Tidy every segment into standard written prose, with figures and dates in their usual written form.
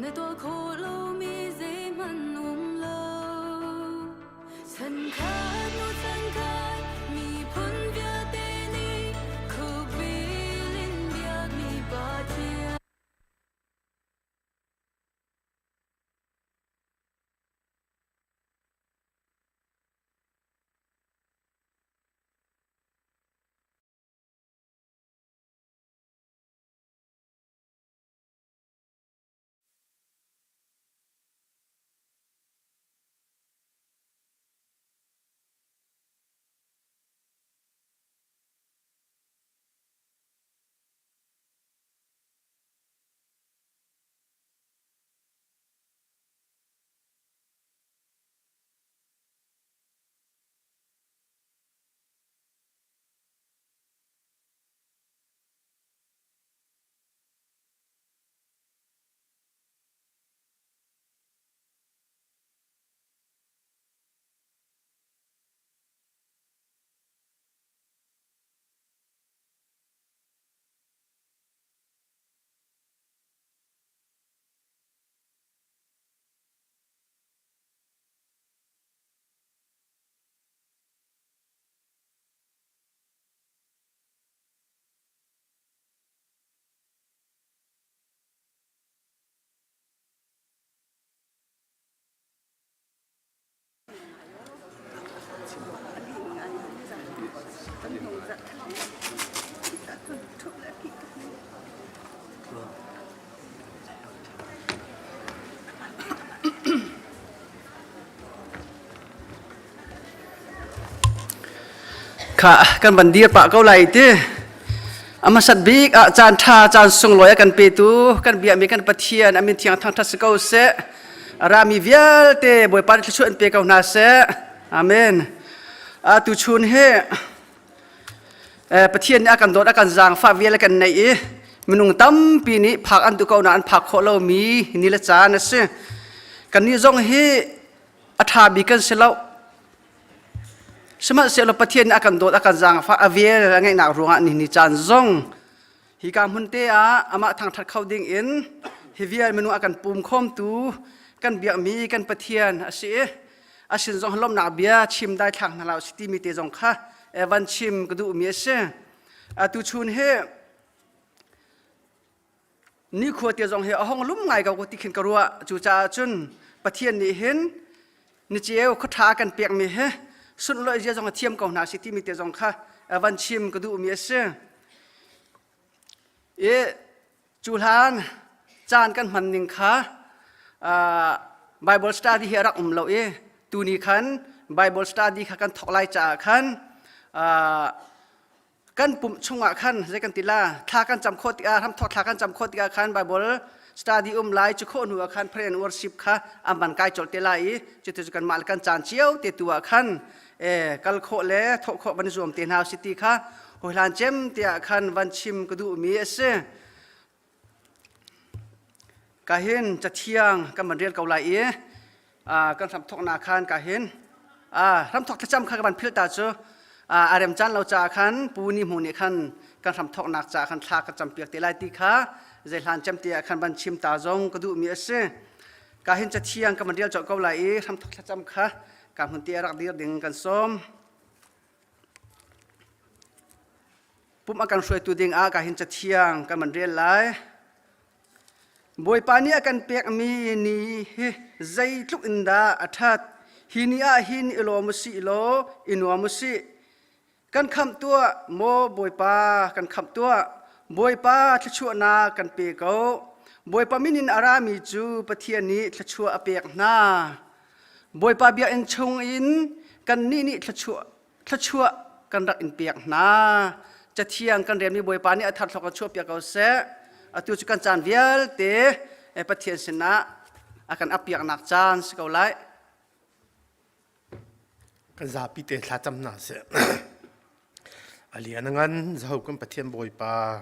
Na tuah khawh lomi zeihmanh um lo. Chankhat hnu chankhat miphun vialte nih khukbil in biakmi Pathian. Kha kan van dir pah ko lai ti. A hmasat bik ah caan ṭha caan sunglawi a kan petu kan biakmi kan Pathian a min thiang thangṭhat si ko seh. A rami vialte Bawipa nih thluachuah in pe ko hna seh. Amen. Atu chun hi Pathian nih a kan dawt a kan zaangfah vial a kan neih i minung tampi nih phak an duh ko nain an phak khawh lomi ni le caan a si. Kannih zong hi a ṭha bik kan si lo. Sihmanhsehlaw Pathian nih a kan dawt a kan zaangfah a vel a ngeihnak ruangah nihin ni caan zong hika hmun te ah amah thangṭhat kho ding in hi vial minung a kan pum khawmtu kan biakmi kan Pathian a si i a sin zong lawmhnak bia chim daithlak hna hlah usih timi te zong kha van chim ka duhmi a si. Atu chun hi nikhua te zong hi a hong lum ngai ko ti khin ka ruah. Cucaah cun Pathian nih hin niceu khuaṭha kan pekmi hi sunhlawih zia zong a thiam ko hna si timi te zong kha van chim ka duhmi a si. I cu hlan caan kan hman ning kha Bible study hi a rak um lo i tuni khan Bible study kha kan thawk lai caah khan kan pumh chungah khan zei kan ti la thla kan cam khawh tikah hramthawk thla kan cam khawh tikah khan Bible study um lai cu khawh hnu ah khan prayer and worship kha an van kai colh te lai i cuti cu kanmah le kan caan cio te tu ah khan kal khawh le thawh khawh van zuam te hna si ti kha hawihlan cem te ah khan van chim ka duhmi a si. Ka hin cathiang kan van rel ko lai i kan hramthawknak khan ka hin hramthawk thlacam kha ka van philh ta cu a rem caan lo caah khan pu ni hmu nih khan kan hramthawknak caah khan thla ka campiak te lai ti kha zeihlan cem te ah khan van chim ta zong ka duhmi a si. Ka hin cathiang ka van rel colh ko lai i hramthawk thlacam kha ka hmun te a rak dir ding kan sawm. Pumh a kan hruaitu ding ah ka hin cathiang kan van rel lai. Bawipa nih a kan pekmi ni hi zeitluk in dah a ṭhat. Hi ni ah hin i lawm u sih law i nuam u sih. Kan khamh tuah, maw Bawipa, kan khamh tuah. Bawipa thluachuahnak kan pe ko. Bawipa min in a rami cu Pathian nih thluachuah a pek hna. Bawipa biakinn chung in kannih nih thluachuah thluachuah kan rak in pek hna. Cathiang kan relmi Bawipa nih a thar thlok kan chuahpiak ko seh. Atu cu kan caan vialte Pathian sinah a kan apiaknak caan si ko lai. Kan zapi te thlacam hna seh. A lian ngan zaho kan Pathian Bawipa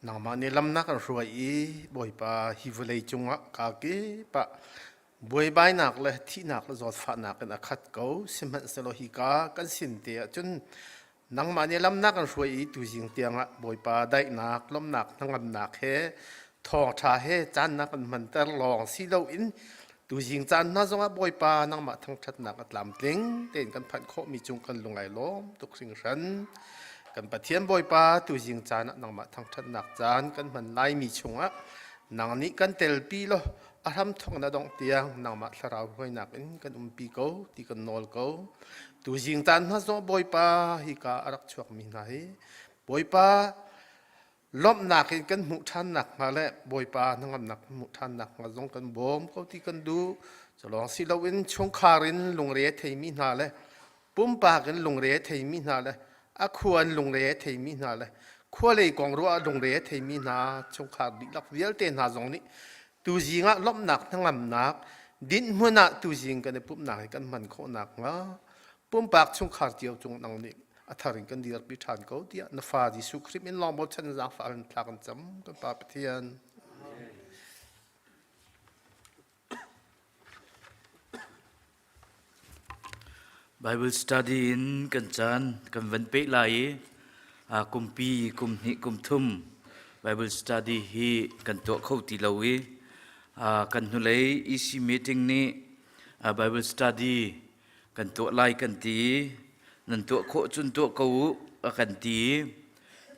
nangmah nih lamnak kan hruai i Bawipa hi vawlei cungah ka kip ah Buaibainak le thihnak le zawtfahnak in a khat ko. Sihmanhsehlaw hika kan sin te ahcun nangmah nih lamnak kan hruai i tuzing tiangah Bawipa daihnak, lawmhnak, hnangamnak he Thawngṭha he caan na kan hmanter lawng si loin tuzing caan hna zongah Bawipa nangmah thangṭhatnak a tlamtling tein kan phanh khawhmi cung kan lung ai lawm tuk hringhran. Kan Pathian Bawipa tuzing caan ah nangmah thangṭhatnak caan kan hman laimi chungah nang nih kan telpi law a hramthawk na dongh tiang nangmah thlarau hruainak in kan umpi ko ti kan nawl ko. Tuzing caan hna zong Bawipa hika a rak chuakmi hna hi Bawipa lawmhnak in kan hmuh ṭhan nakhnga le Bawipa hnangamnak kan hmuh ṭhan nakhnga zong kan bawm ko ti kan duh. Cu lawng si loin chungkhar in lungre a theimi hna le pumpak in lungre a theimi hna le a khua in lungre a theimi hna le khualei kong ruah ah lungre a theimi hna chungkhar dihlak vialte hna zong nih tuzing ah lawmhnak hnangamnak dinhmun ah tuzing kan i pumhnak hi kan hman khawh nakhnga pumpak chungkhar cio cung nang nih a thar in kan dirpi ṭhan ko tiah na fa Jesuh Khrih min lawng bochan zaangfah in thla kan cam kan Pa Pathian. Bible study in kan caan kan van peh lai i kumpi kum hnih kum thum Bible study hi kan tuah kho ti lo i kan hnulei EC meeting nih Bible study kan tuah lai kan ti i nan tuah khawh cun tuah ko u a kan ti i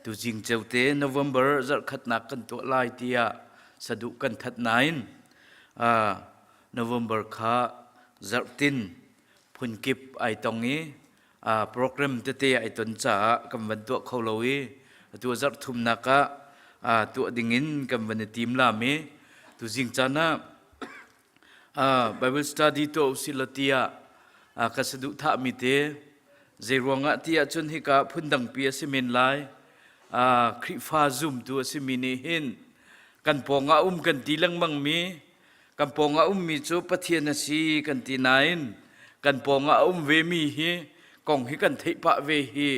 tuzing ceute November zarhkhatnak kan tuah lai tiah saduh kan that nain November kha zarhtin phunkip ai tong i program tete ai ton caah kan van tuah kho lo i atu zarh thumnak ah tuah dingin kan van i tim lam i tuzing caan ah Bible study tuah usih law tiah ka saduhthahmi te zeiruangah ti ahcun hika phundangpi a si men lai. Khrihfa zumtu a simi nih hin kan pawngah um kan ti lengmangmi kan pawngah ummi cu Pathian a si kan ti nain kan pawngah a um vemi hi kong hi kan theih pah ve hi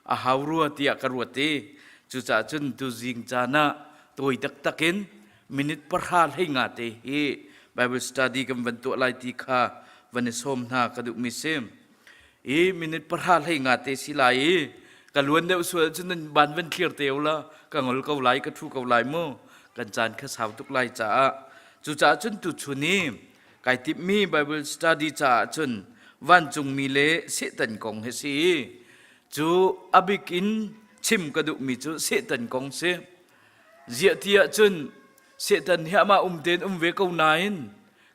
a hau rua tiah ka ruat i cucaah cun tuzing caan ah tawi taktak in minute pahra hlei nga te hi Bible study kan van tuah lai ti kha van i sawm hna ka duhmi si. I minute pahra hlei nga te si lai i ka luan deuh sual cun nan ban van thlir te la ka ngol ko lai ka thu ko lai mu kan caan kha sau tuk lai caah cucaah cun tuchun i kai timhmi Bible study caah cun vancungmi le Satan kong hi si cu abik in chim ka duhmi cu Satan kong si Ziah ti ahcun Satan hi amah um tein um ve ko nain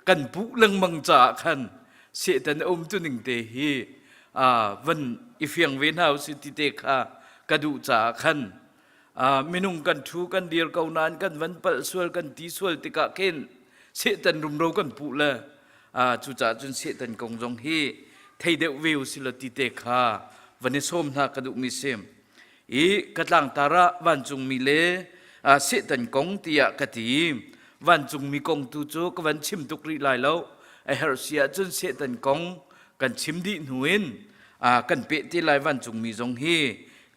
kan puh lengmang caah khan Satan a um tuning te hi van i fiang ve hna usih ti te kha ka duh caah khan minung kan thu kan dir ko nain kan van palh sual kan ti sual tikah khin Satan rumro kan puh le cucaah cun Satan kong zong hi thei deuh ve usih law ti te kha van i sawm hna ka duhmi si. I ka tlangtar ah vancungmi le Satan kong tiah ka ti. Vancungmi kong tu cu ka van chim tuk rih lai lo. A herh si ahcun Satan kong kan chim dih hnu in kan peh te lai vancungmi zong hi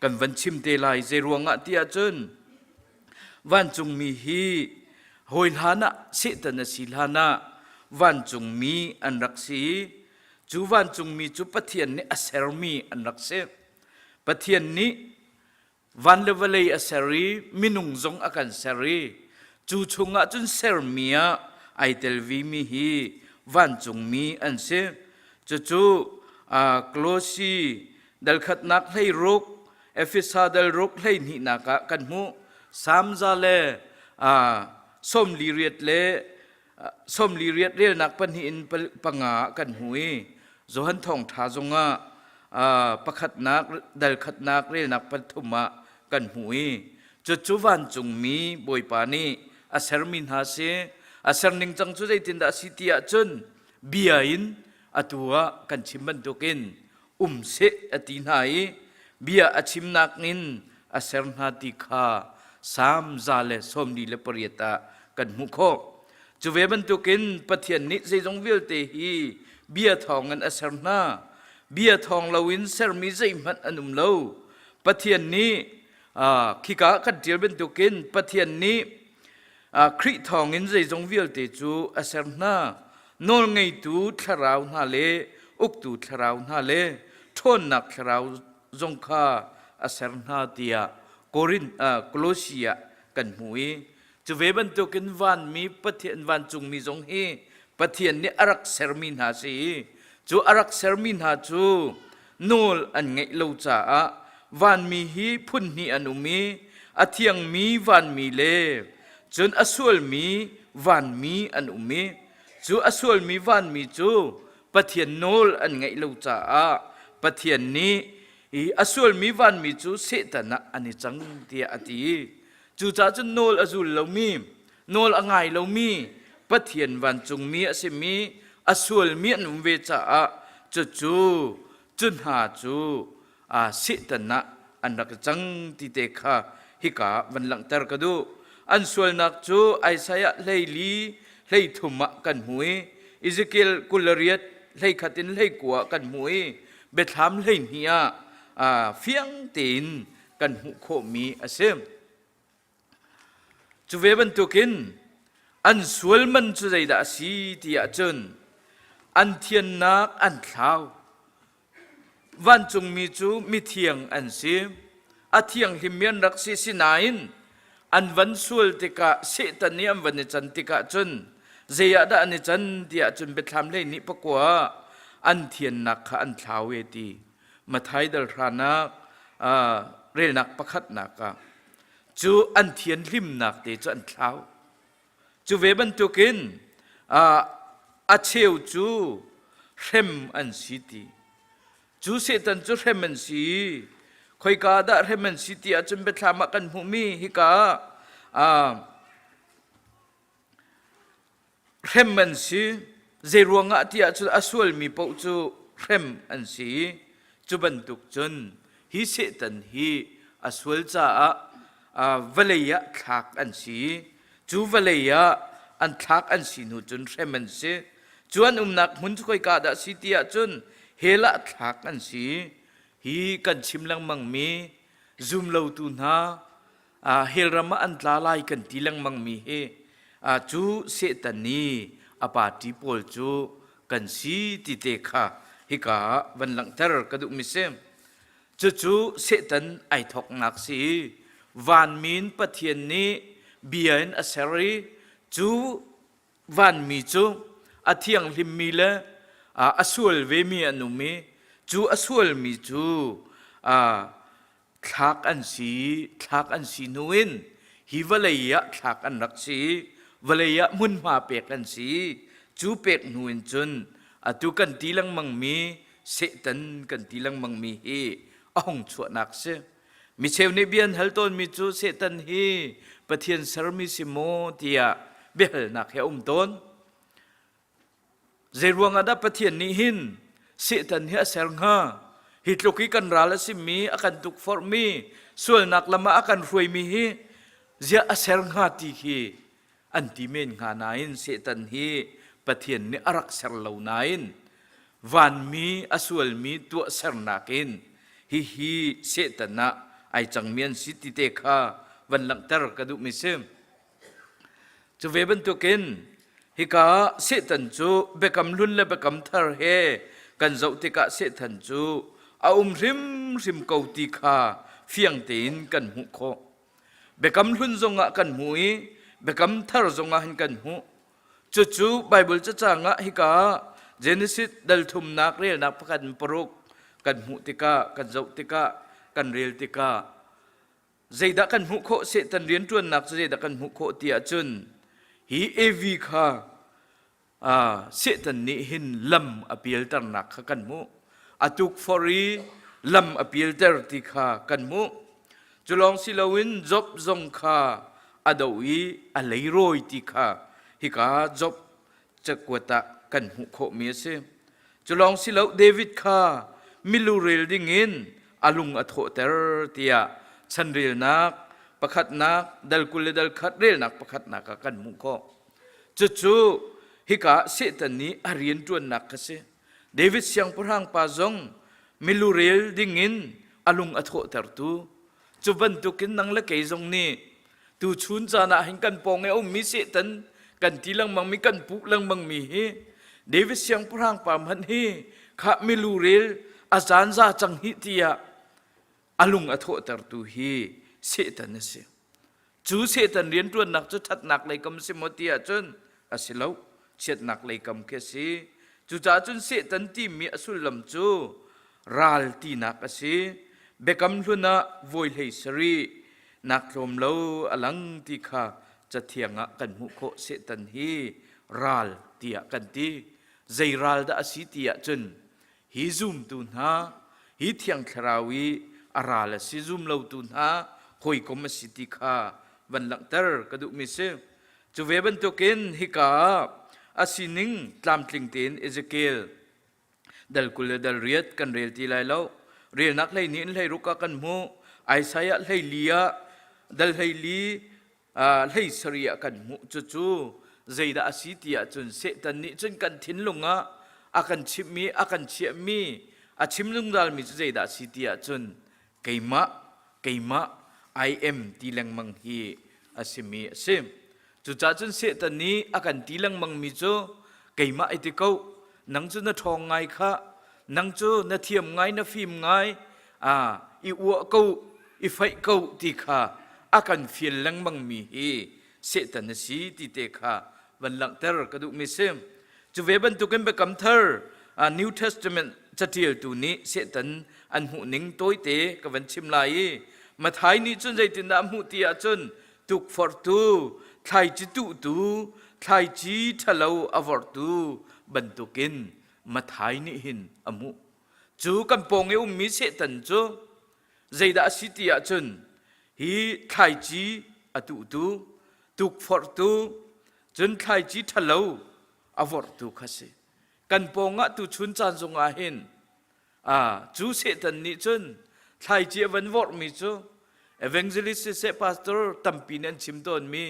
kan van chim te lai. Zei ruangah ti ahcun vancungmi hi hawi hlan ah Satan a si hlan ah vancungmi an rak si. Cu vancungmi cu Pathian nih a sermi an rak si. Pathian nih van le vawlei a ser i minung zong a kan ser i cu chungah cun sermi ah ai tel vimi hi vancungmi an si. Cucu Kolosi dal khatnak hleiruk, Efesa dal ruk hleihnihnak ah kan hmuh. Salm za le 48 le 48 relnak pahnih in panga ah kan hmu i Johan Thawngṭha zongah pakhatnak dal khatnak relnak pathum ah kan hmu i cucu vancungmi Bawipa nih a sermi hna si a ser ningcang cu zeitindah a si ti ahcun bia in atu ah kan chim bantukin um seh a ti hna i bia a chimnak in a ser hna ti kha Salm 148 ah kan hmuh khawh. Cu ve bantukin Pathian nih zeizong vialte hi bia thawngin a ser hna. Bia thawng loin sermi zeihmanh an um lo. Pathian nih khika kan ṭial bantukin Pathian nih Khrih thawngin zeizong vialte cu a ser hna. Nawlngeitu thlarau hna le uktu thlarau hna le ṭhawnnak thlarau zong kha a ser hna tiah Korin Kolossi ah kan hmuh i. Cu ve bantukin vanmi Pathian vancungmi zong hi Pathian nih a rak sermi hna si i cu a rak sermi hna cu nawl an ngeih lo caah vanmi hi phun hnih an um i a thiangmi vanmi le cun a sualmi vanmi an um i cu a sualmi vanmi cu Pathian nawl an ngeih lo caah Pathian nih i a sualmi vanmi cu Satan ah an i cang tiah a ti. Cucaah cun nawl a zul lomi, nawl a ngai lomi, Pathian vancungmi a simi, a sualmi an um ve caah cucu cu hna cu Satan ah an rak i cang ti te kha hika van langhter ka duh. An sualnak cu Isaiah 14 33 ah kan hmu i Ezekiel 28 21 in 19 ah kan hmu i Biathlam 12 ah fiang tein kan hmuh khawhmi a si. Cu ve bantukin an sual man cu zeidah a si ti ahcun an thiannak an thlau. Vancungmi cu mithiang an si. A thianghlimmi an rak si sinain an van sual tikah Satan nih an van i can tikah cun zei ah dah an i can ti ahcun biathlam 12 pakua ah an thiannak kha an thlau e ti. Mathai dal hranak relnak pakhatnak ah cu an thianhlimnak te cu an thlau. Cu ve bantukin a cheu cu hrem an si ti. Cu Satan cu hrem an si. Khoika dah hrem an si ti ahcun biathlam ah kan hmuhmi hika ah hrem an si. Zeiruangah ti ahcun a sualmi paoh cu hrem an si i cu bantuk cun hi Satan hi a sual caah vawlei ah thlak an si i cu vawlei ah an thlak an si hnu cun hrem an si. Cu an umnak hmun cu khoika dah si ti ahcun hell ah thlak an si. Hi kan chim lengmangmi zumlotu hna hell ram ah an tla lai kan ti lengmangmi hi cu Satan nih a party pawl cu kan si ti te kha hika ah van langhter ka duhmi si. Cucu Satan ai thawknak si i vanmi in Pathian nih bia in a ser i cu vanmi cu a thianghlimmi le a sual vemi an um i cu a sualmi cu thlak an si thlak an si hnu in hi vawlei ah thlak an rak si vawlei ah hmunhma pek an si cu pek hnu in cun atu kan ti lengmang mi Satan kan ti lengmang mi hi a hung chuahnak si micheu nih bia an hal tawnmi cu Satan hi Pathian sermi si maw tiah biahalnak he a um tawn Zeiruang ah dah Pathian nih hin Satan hi a ser hnga? Hi tluk i kan ral a simi, a kan tukforhmi, sualnak lam ah a kan hruaimi hi ziah a ser hnga ti khi an ti men hnga nain Satan hi Pathian nih a rak ser lo nain vanmi a sualmi tuahsernak in hihi Satan ah ai cangmi an si ti te kha van langhter ka duhmi si. Cu ve bantukin hika ah Satan cu biakam hlun le biakam thar he kan zoh tikah Satan cu a um hrimhrim ko ti kha fiang tein kan hmuh khawh. Biakam hlun zongah kan hmuh i biakam thar zongah hin kan hmuh. Cucu Baibal cacang ah hika ah Genesis dal thumnak relnak pakhat in paruk kan hmuh tikah kan zoh tikah kan rel tikah Zeidah kan hmuh khawh Satan rianṭuannak cu zeidah kan hmuh khawh ti ahcun hi Evi kha Satan nih hin lam a pialternak kha kan hmuh. A tukforh i lam a pialter ti kha kan hmuh. Cu lawng si loin Job zong kha a doh i a leirawi ti kha hika Job cakuat ah kan hmuh khawhmi a si. Cu lawng si lo David kha milurel dingin a lung a thawhter tiah chanrelnak pakhatnak dal 20 le dal khat relnak pakhatnak ah kan hmuh khawh. Cucu hika Satan nih a rianṭuannak kha si. David siangpahrang pa zong milurel dingin a lung a thawhtertu cu bantukin nang le kei zong nih tuchun caan ah hin kan pawng i a ummi Satan kan ti lengmangmi kan puh lengmangmi hi David siangpahrang pa hmanh hi khah milurel a caan za cang hi tiah a lung a thawhtertu hi Satan a si. Cu Satan rianṭuannak cu ṭhatnak lei kam si maw ti ahcun a si lo, chiatnak lei kam khi a si. Cucaah cun Satan timi a sullam cu ral tinak a si. Biakam hlun ah vawi hlei sarih nak tlawm lo a lang ti kha Cathiang ah kan hmuh khawh. Satan hi ral tiah kan ti. Zei ral dah a si ti ahcun hi zumtu hna, hi Thiang Thlarau i a ral a si zum lotu hna hawikom a si ti kha van langhter ka duhmi si. Cu ve bantukin hika ah a sining tlamtling tein Ezekiel dal 20 le dal 8 kan rel ti lai lo. Relnak 12 in 16 ah kan hmuh. Isaiah 14 ah dal 14 17 ah kan hmuh. Cucu zeidah a si ti ahcun Satan nih cun kan thinlung ah a kan chimhmi, a kan chiahmi, a chim zungzalmi cu zeidah a si ti ahcun keimah, keimah, I am ti lengmang hi a simi a si. Cucaah cun Satan nih a kan ti lengmangmi cu keimah i ti ko, nang cu na ṭhawng ngai khah, nang cu na thiam ngai, na fim ngai, i uah ko, i faih ko ti kha a kan fial lengmangmi hi Satan a si ti te kha van langhter ka duhmi si. Cu ve bantukin Biakam Thar New Testament catialtu nih Satan an hmuhning tawite ka van chim lai i Matthai nih cun zeitindah a hmuh ti ahcun tukforhtu, thlaici tuhtu, thlaici ṭhalo a vorhtu bantukin Matthai nih hin a hmuh. Cu kan pawng i ummi Satan cu zeidah a si ti ahcun hi thlaici a tuhtu, tukforhtu, cun thlaici ṭhalo a vorhtu kha si. Kan pawngah tuchun caan zongah hin cu Satan nih cun thlaici a van vorhmi cu evangelist siseh pastor tampi nih an chim tawnmi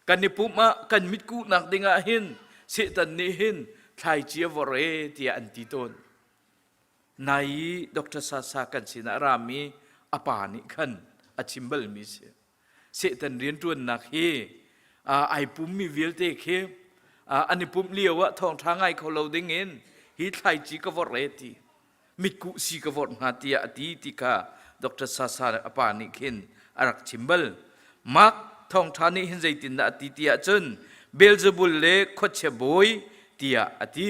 kan i pumh ah kan mitkuhnak dingah hin Satan nih hin thlaici a vorh e tiah an ti tawn. Nai i Dr. Sasa kan sinah a rami a pa nih khan a chim balmi si. Satan rianṭuannak hi ai pummi vialte khi an i pumh lio ah thawngṭha ngai kho lo ding in hi thlaici ka vorh e ti mitkuh si ka vorh hnga tiah a ti ti kha Dr. Sasa a pa nih khin a rak chim bal. Mark thawngṭha nih hin zeitindah a ti ti ahcun Beelzebul le khuachia bawi tiah a ti.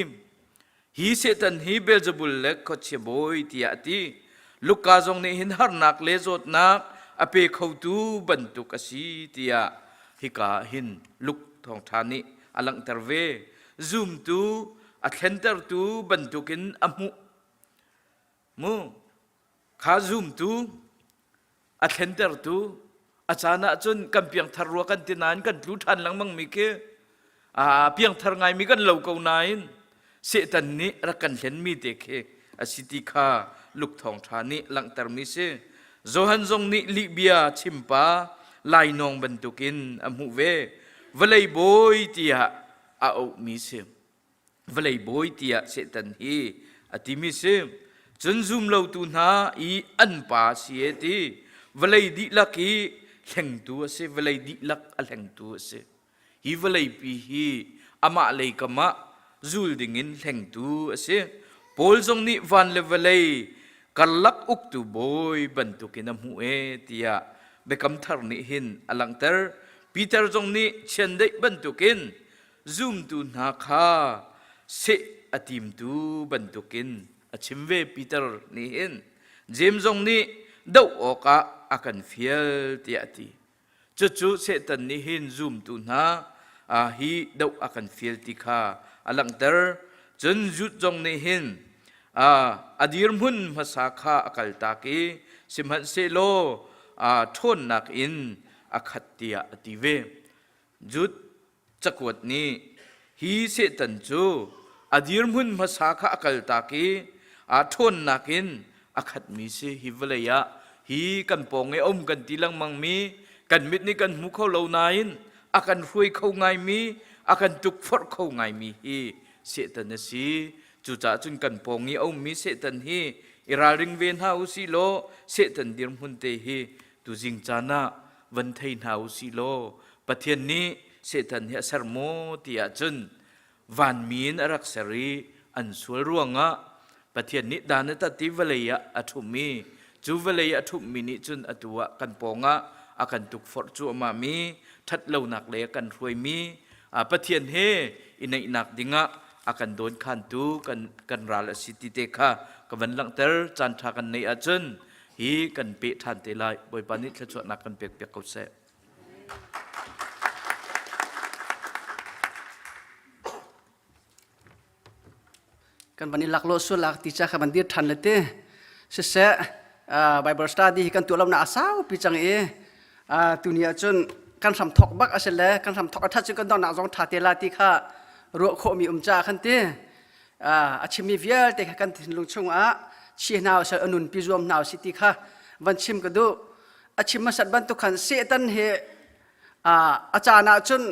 Hi Satan hi Beelzebul le khuachia bawi tiah a ti. Luka zong nih hin harnak le zawtnak a pe khotu bantuk a si tiah hika ah hin Luke thawngṭha nih a langhter ve. Zumtu a thlentertu bantukin a hmuh. Mu kha zumtu a thlentertu a caan ah cun kan piangthar rua kan ti nain kan tlu ṭhan lengmang mi khi a piangthar ngaimi kan lo ko nain Satan nih rak kan hlenmi te khi a si ti kha Luke thawngṭha nih langhtermi si. Johan zong nih lihbia chimpa lainawng bantukin a hmuh ve. Vawlei bawi tiah a auhmi si. Vawlei bawi tiah Satan hi a timi si. Cun zumlotu hna i an pa si e ti. Vawlei dihlak i hlengtu a si. Vawlei dihlak a hlengtu a si. Hi vawleipi hi amah lei kam ah zul dingin hlengtu a si. Paul zong nih van le vawlei karlak uktu bawi bantukin a hmuh e tiah Biakam Thar nih hin a langhter. Peter zong nih chiandeih bantukin zumtu hna kha seh a timtu bantukin a chim ve Peter nih hin James zong nih doh awkah a kan fial tiah a ti. Cucu Satan nih hin zumtu hna hi doh a kan fial ti kha a langhter. Cun Jude zong nih hin a dirhmun hmasa kha a kaltak i sihmanhsehlaw ṭhawnnak in a khat tiah a ti ve. Jude cakuat nih hi Satan cu a dirhmun hmasa kha a kaltak i aa ṭhawnnak in a khatmi si hi vawlei ah hi kan pawng i a um kan ti lengmangmi kan mit nih kan hmu kho lo nain a kan hruai kho ngaimi a kan tukforh kho ngaimi hi Satan a si cucaah cun kan pawng i a ummi Satan hi i ralring ve hna u sih law Satan dirhmun te hi tuzing caan ah van thei hna u sih law Pathian nih Satan hi a ser maw ti ahcun vanmi in a rak ser i an sual ruangah Pathian nih dan a tat i vawlei ah a ṭhumh i cu vawlei a ṭhumhmi nih cun atu ah kan pawngah a kan tukforh cuahmah mi ṭhatlonak lei a kan hruaimi Pathian he i naihnak dingah a kan dawnkhantu kan kan ral a si ti te kha ka van langhter. Caan ṭha kan neih ahcun hi kan peh ṭhan te lai. Bawipa nih thluachuahnak kan pek piak ko seh. Kan van i laklawh sual lak ti ca kha van dir ṭhan le te siseh, Bible study hi kan tuah lo na a saupi cang i tuni ahcun kan hram thok bak a si le kan hram thok a ṭhat cun kan donghnak zong ṭha te la ti kha ruah khawhmi um ca khan ti a chimmi vialte kha kan thinlung chungah chi hna usih, a nunpi zuam hna usih ti kha van chim ka duh. A chim hmasat bantuk khan Satan hi a caan ahcun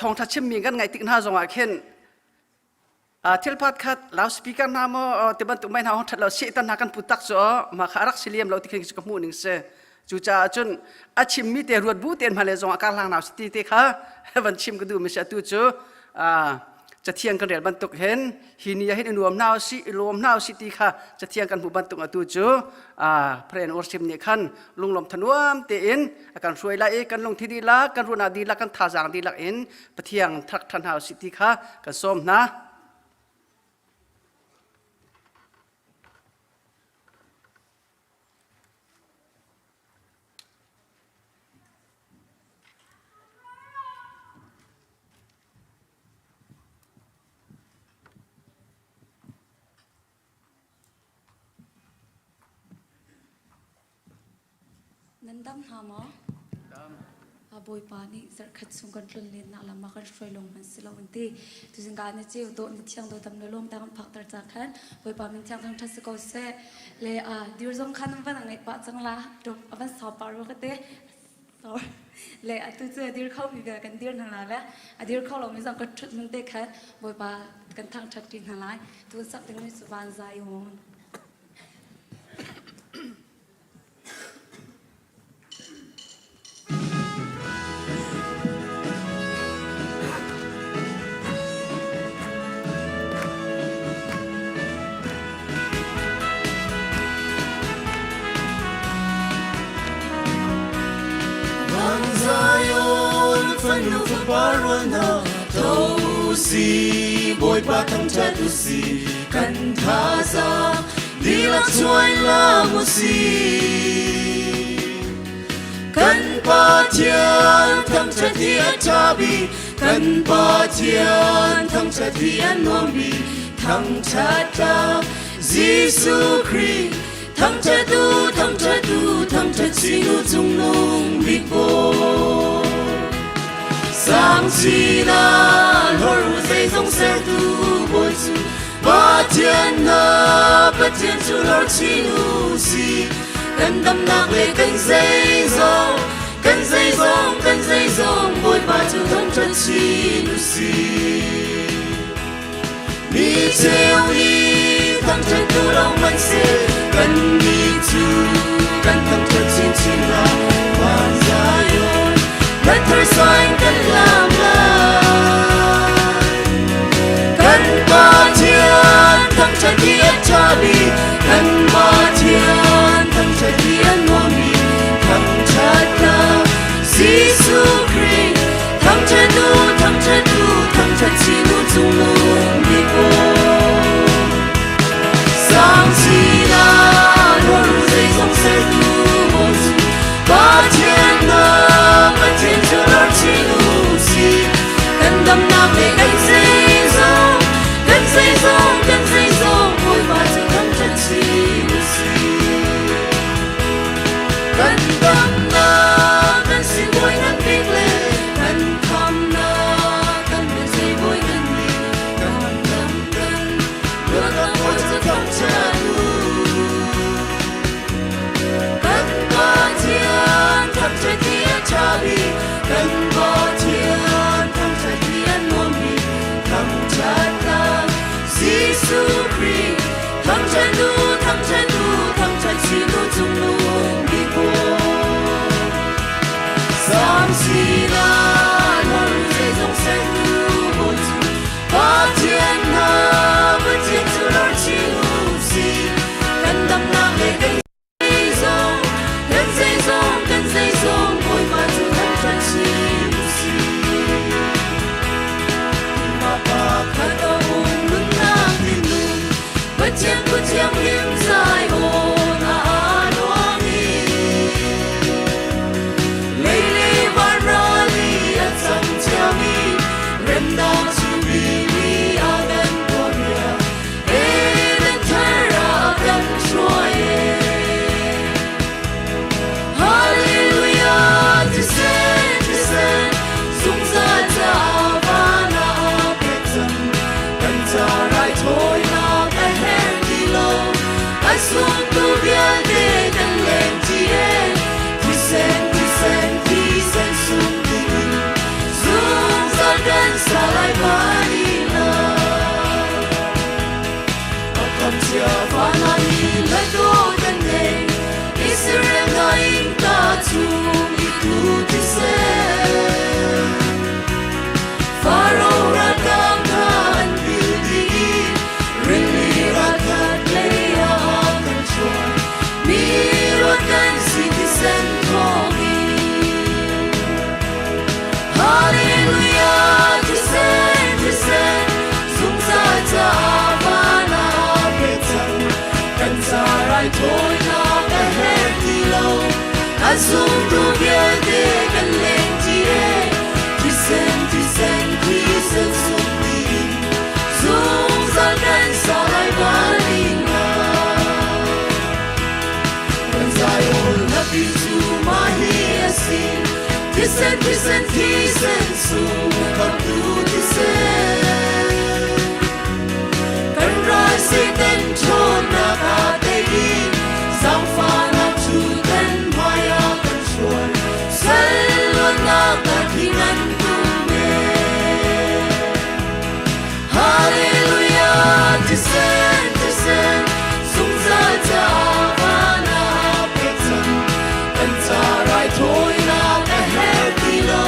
thawngṭha chimmi kan ngaih tik hna zongah khin thil phat khat loudspeaker hna maw ti bantuk mai hna hong ṭhat lo Satan hna kan put tak cu mah kha a rak si liam lo ti khin ka hmuh ning si. Cucaah cun a chimmi te ruat bu tein hmale zongah kar hlang nau si ti te kha van chim ka duh mi si. Atu cu Cathiang kan rel bantuk hin hi ni ah hin i nuam hna usih, i lawm hna usih ti kha Cathiang kan hmuh bantuk atu cu Prayer and Worship nih khan lunglawm thanuam tein a kan hruai lai i kan lungthi dihlak, kan ruahnak dihlak, kan thazaang dihlak in Pathian thrak ṭhan hna usih ti kha kan sawm hna. Nan dam hna maw? Dam. Bawipa nih zarhkhat chung kan tlonlennak lam ah kan hruai lawng hmanh si lo an ti. Tuzing ka na ceu dawh na thiang dawh dam na lawm ta kan phakter ca khan Bawipa min thiang thangṭhat si ko seh. Le dir zong khan nan van a ngeih pah cang la. Tuk a van sau pah rua ka te. Sorry. Le atu cu a dir kho mi vial kan dir hna la le a dir kho lomi zong kan ṭhut hmun te khan Bawipa kan thangṭhat ṭi hna lai. Tun sak dingmi cu van zai on. Van Zion fanu fapa rual hna, tho si, Bawipa thangṭhat u si, kan thazaang dihlak chuai lam u si. Kan Pathian thangṭhat hi a ṭha bik, kan Pathian thangṭhat hi a nuam bik, thangṭhat tlak Jesuh Khrih. Thangṭhat u, thangṭhat u, thangṭhat chin u cungnung bik Bawi. Sang chin ah hlor u zeizong sertu Bawi cu Pathian hna Pathian cu hlor chin u si. Kan damnak le kan zeizong, kan zeizong, kan zeizong Bawipa cu thangṭhat chin u si. Mi cheu nih thangṭhat tu lo hmanhseh kannih cu kan thangṭhat chinchin lai. Van Zion na thar sain kan lam lai. Kan Pathian thangṭhat hi a ṭha bik, kan Pathian thangṭhat hi a nuam bik, thangṭhatnak Jesuh Khrih thangṭhat u, thangṭhat u, thangṭhat chin u cungnung bik aw. Sang chin ah hlor u zeizong sertu maw cu Pathian hna Pathian cu hlor chin u si. Kan damnak le kan zeizong, kan zeizong, kan zeizong Bawipa cu thangṭhat chin u si. Kan damnak kan sibawi ngan bik le kan khamnak kan biazeibawi ngan bik kan dam kan luatnak Bawi cu thangṭhat u. Kan Pathian thangṭhat hi a ṭha bik, kan Pathian thangṭhat hi a nuam. Pennak cu rili a kan tuahpiak, Eden thar ah a kan hruai e. Hallelujah, thisen, thisen, zungzal caah van ah a pek cang. Kan ca raithawinak a herh ti lo, a zumtu vialte kan leng ṭi e. Thisen, thisen, thisen sung dingin, zungzal kan sa lai vanina. Akamcia vanani ledo kan nei, Israel na in ta chung i tu thisen. Faro ralkap kha an pil dih i rili ralkap lei ah a kan hruai. Mi ruat kan si thisen thawngin. Hallelujah, thisen, thisen, zungzal caah van ah pek cang. Kan ca raithawinak a herh ti lo. A zumtu vialte kan leng ṭi e. Thisen, thisen, thisen sung ding. Zungzal kan sa lai valing Kan Zion hlapi cu mah hi a si. Thisen, thisen, thisen sung khamtu thisen. Kan ral Satan ṭhawnnak aa tei i zaangfahnak cu kan hmai ah kan hruai. Sal luatnak ah thi ngan tum e. Hallelujah, thisen, thisen, zungzal caah van ah pek cang. Kan ca raithawinak a herh ti lo.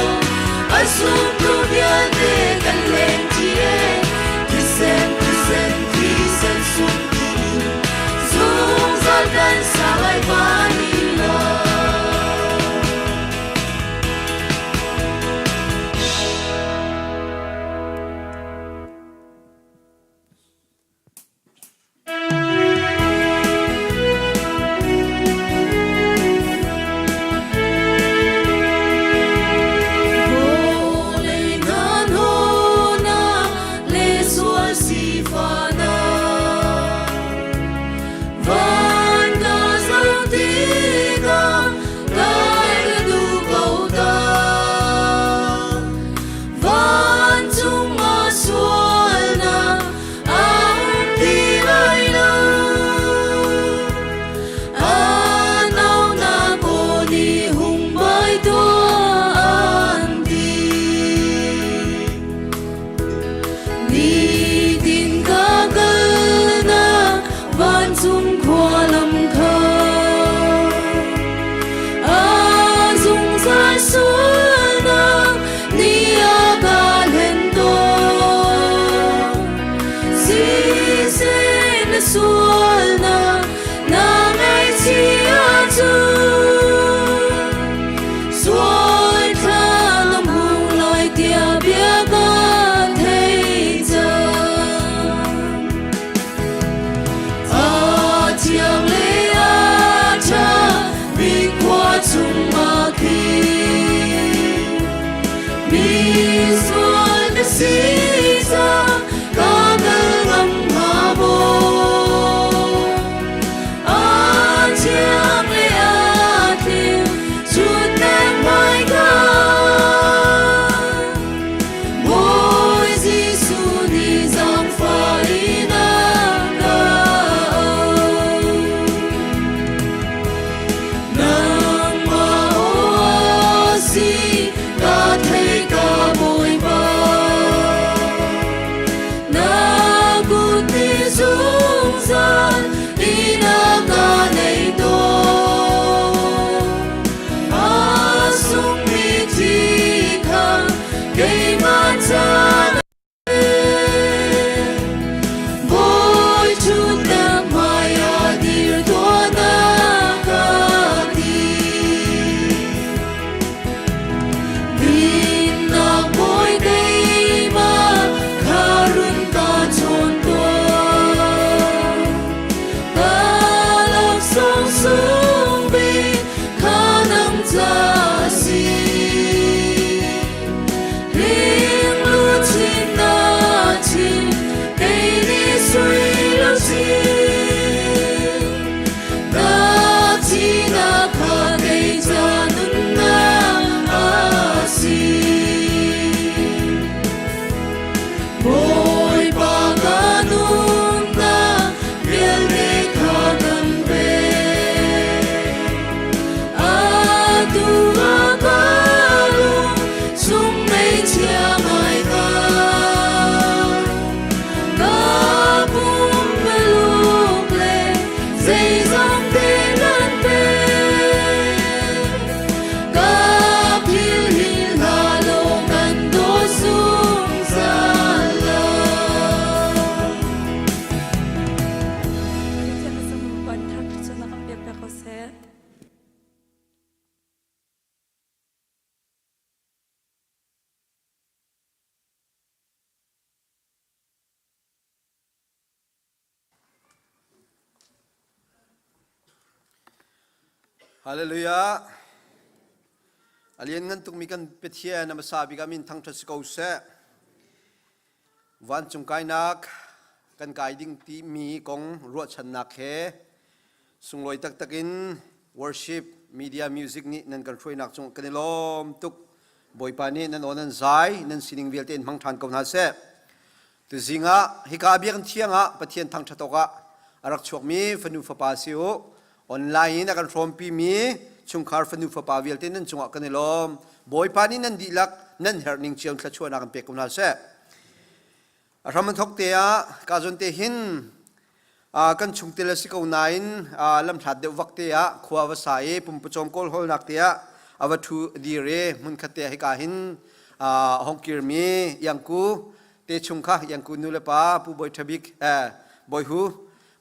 A zumtu vialte kan leng ṭi e. Thisen, thisen, thisen sung dingin, zungzal kan sa lai van i lo. Vawlei nan hawnak le sual sifahnak van ka zoh tikah kai ka duh ko ta. Vancung ah sualnak a um ti lai lo. A naunak aw nih hung bai tuah an ti. Nitin ka kalnak vancung khua lam kha a zungzal sualnak ni a ka hlen tawn. Siseh na sualnak na ngaihchih ahcun sual thla na hmu lai tiah bia ka thei cang. A thiang le a ṭha mi khua chungah khin mi sual na si cang ka kal ngam hnga maw? A thiang le a tling ṭhutnak hmaika Bawi Jesuh nih zaangfah in a ka auh. Nangmah aw a si ka thei ka Bawipa. Na kut nih zungzal in a ka nei tawn. A sungmi thi kha keimah ca Bawi ṭhutnak hmaiah dir tuah na ka ti. Dinnak bawi keimah kha run ka chawn tuah. Ka laksawng sung bik kha nang ca a si. Hallelujah. A lianngan tukmi kan Pathian a hmasa bik ah min thangṭhat si ko seh. Vancung kainak kan kai ding timi kong ruahchannak he sunglawi taktak in worship media music nih nan kan hruainak cung kan i lawm tuk. Bawipa nih nan aw nan zai nan sining vialte in hmang ṭhan ko hna seh. Tuzing ah hika biakinn thiang ah Pathian thangṭhat awkah a rak chuakmi fanu fapa si u. Online in a kan hrawmpimi chungkhar fanu fapa vialte nan cungah kan i lawm. Bawipa nih nan dihlak nan herh ning cio thluachuahnak in pek ko hna seh. A hram an thawk te ah ka zawn te hin kan chungtel a si ko nain lamhlat deuh vak te ah khua va sa i pumpawcawm kawl hawlnak te ah a va ṭhu dir i hmunkhat te ah hika hin hong kirmi Iangku te chung kha Iangku nu le pa Pu Bawi Ṭha Bik Bawi Hu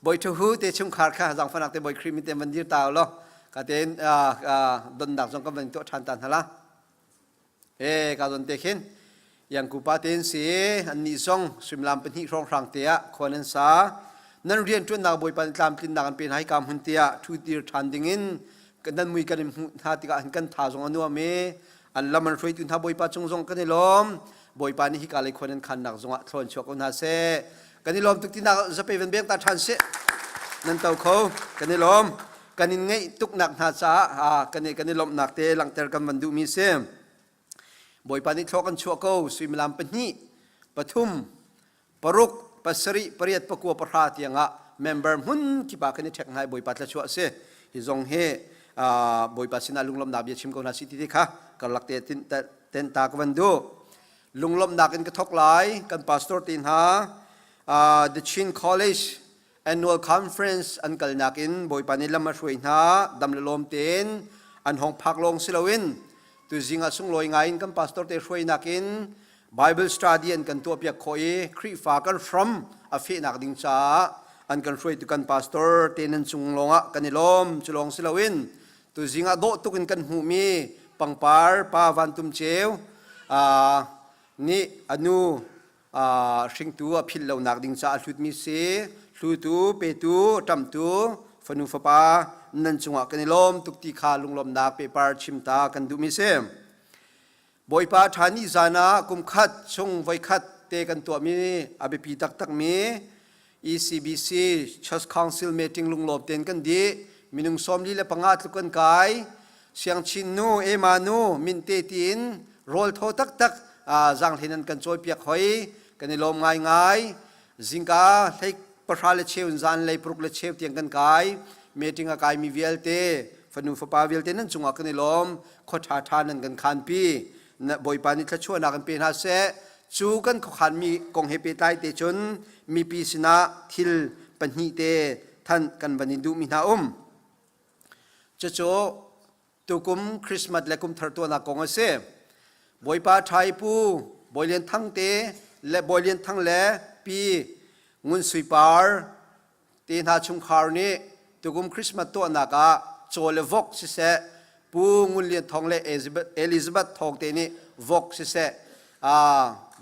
Bawi Ṭha Hu te chungkhar kha zaangfahnak te Bawi Khrih min te van dir ta law ka tein donnak zong kan van tuah ṭhan ta hna la. E ka zon te khin Yangku pa ten si an nih zong suimilam pahnih hrawnghrang te ah khua nan sa nan rian ṭuannak bawipa nih tlamtlinnak an pe hna hi ka hmun te ah ṭhu dir ṭhan ding in nan mui kan in hmuh hna tikah hin kan tha zong a nuam i an lam an hruaitu hna bawipa cung zong kan i lawm bawipa nih hika lei khua nan khannak zongah thlawn chuak ko hna seh kan i lawm tuk tinak zapei van beng ta ṭhan seh nan to kho kan i lawm kan in ngeih tuknak hna caah kan i kan i lawmhnak te langhter kan van duhmi si Bawipa nih thlawh kan chuah ko suimilam pahnih pathum paruk pasarih pariat pakua pahra tiangah member hmun kip ah kan i ṭhek hna i Bawipa thluachuah a si hi zong hi Bawipa sinah lunglawmhnak bia chim ko hna si ti ti kha karlak te ten ta ka van duh lunglawmhnak in ka thawk lai kan pastor te hna The Chin College Annual Conference an kalnak in Bawipa nih lam a hruai hna dam le lawm tein an hong phak lawng si loin tuzing ah sunglawi ngai in kan pastor te hruainak in Bible study an kan tuahpiak khawh i Khrihfa kan hram a fehnak ding caah an kan hruaitu kan pastor te nan cung lawngah kan i lawm cu lawng si loin tuzing ah dawh tuk in kan hmuhmi pangpar pa Van Tum Ceu nih a nu hringtu a philh lonak ding caah hlutmi si hlutu petu ṭamtu fanu fapa nan cungah kan i lawm tuk ti kha lunglawmnak pepar chimta kan duhmi si Bawipa ṭha ni zan ah kumkhat chung voikhat te kan tuahmi a biapi taktakmi ECBC Church Council meeting lunglawm tein kan dih minung 45 tluk kan kai Siangchin nu Emma nu Minte tiin rawl thaw taktak zaanghlei nan kan cawipiak hoi kan i lawm ngaingai zingka hlei pahra le cheu in zan lei paruk le cheu tiang kan kai meeting a kaimi vialte fanu fapa vialte nan cungah kan i lawm khua ṭha ṭha nan kan khanpi Bawipa nih thluachuahnak in pe hna seh cu kan khuakhanmi kong he pehtlai te cun mipi sinah thil pahnih te than kan van in duhmi hna um cucu tukum Christmas le kumthar tuahnak kong a si Bawipa ṭhai pu Bawi Lian Thang te le Bawi Lian Thang le pi Ngun Sui Par te hna chungkhar nih tukum Christmas tuahnak ah caw le vok siseh Pu Ngun Lian Thawng le Elizabeth Thawng te nih vok siseh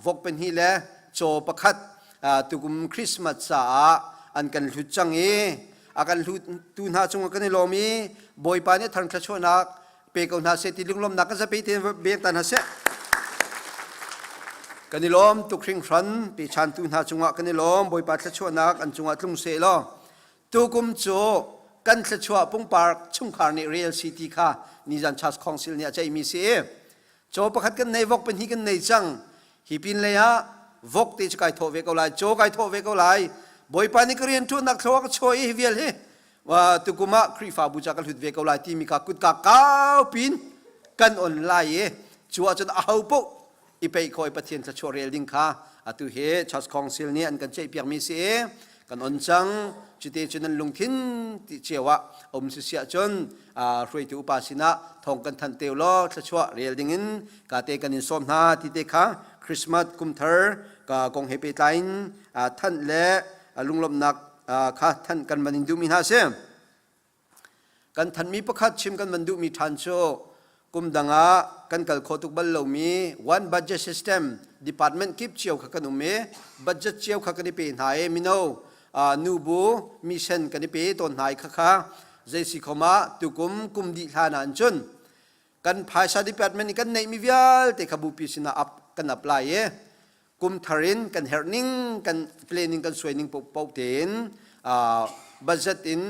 vok pahnih le caw pakhat tukum Christmas caah an kan hlut cang i a kan hlutu hna cungah kan i lawm i Bawipa nih thar thluachuahnak pe ko hna seh ti lunglawmnak kan zapi te bek ta hna seh kan i lawm tuk hringhran pechantu hna cungah kan i lawm Bawipa thluachuahnak an cungah tlung seh law tukum cu kan thluachuah pungpar chungkhar nih rel si ti kha nizan Church Council nih a ceihmi si i caw pakhat kan nei vok pahnih kan nei cang hi pin lei ah vok te cu kai thawh ve ko lai caw kai thawh ve ko lai Bawipa nih ka rian ṭuannak thlua ka chuah i hi vial hi tukum ah Khrihfabu ca ka hlut ve ko lai timi kha kutka kau pin kan on lai i cu ahcun aho paoh i peih khawh i Pathian thluachuah rel ding kha atu hi Church Council nih an kan ceihpiakmi si i kan on cang cute cu nan lungthin ti cio ah um si siah cun hruaitu upa sinah thawng kan thanh teu law thluachuah rel ding in ka te kan in sawm hna ti te kha Christmas kumthar ka kong he pehtlai in thanh le lunglawmhnak kha thanh kan van in duhmi hna a si. Kan thanmi pakhat chim kan van duhmi ṭhan cu kum dang ah kan kal kho tuk bal lomi one budget system department kip cio kha kan um i budget cio kha kan i pe hna i mino nubu mission kan i pe tawn hna i khakha. Zei si khom ah tukum kum dih hlan ah cun kan phaisa department nih kan neihmi vialte kha bupi sinah up kan apply i kum thar in kan herh ning kan planning kan suai ning paoh tein budget in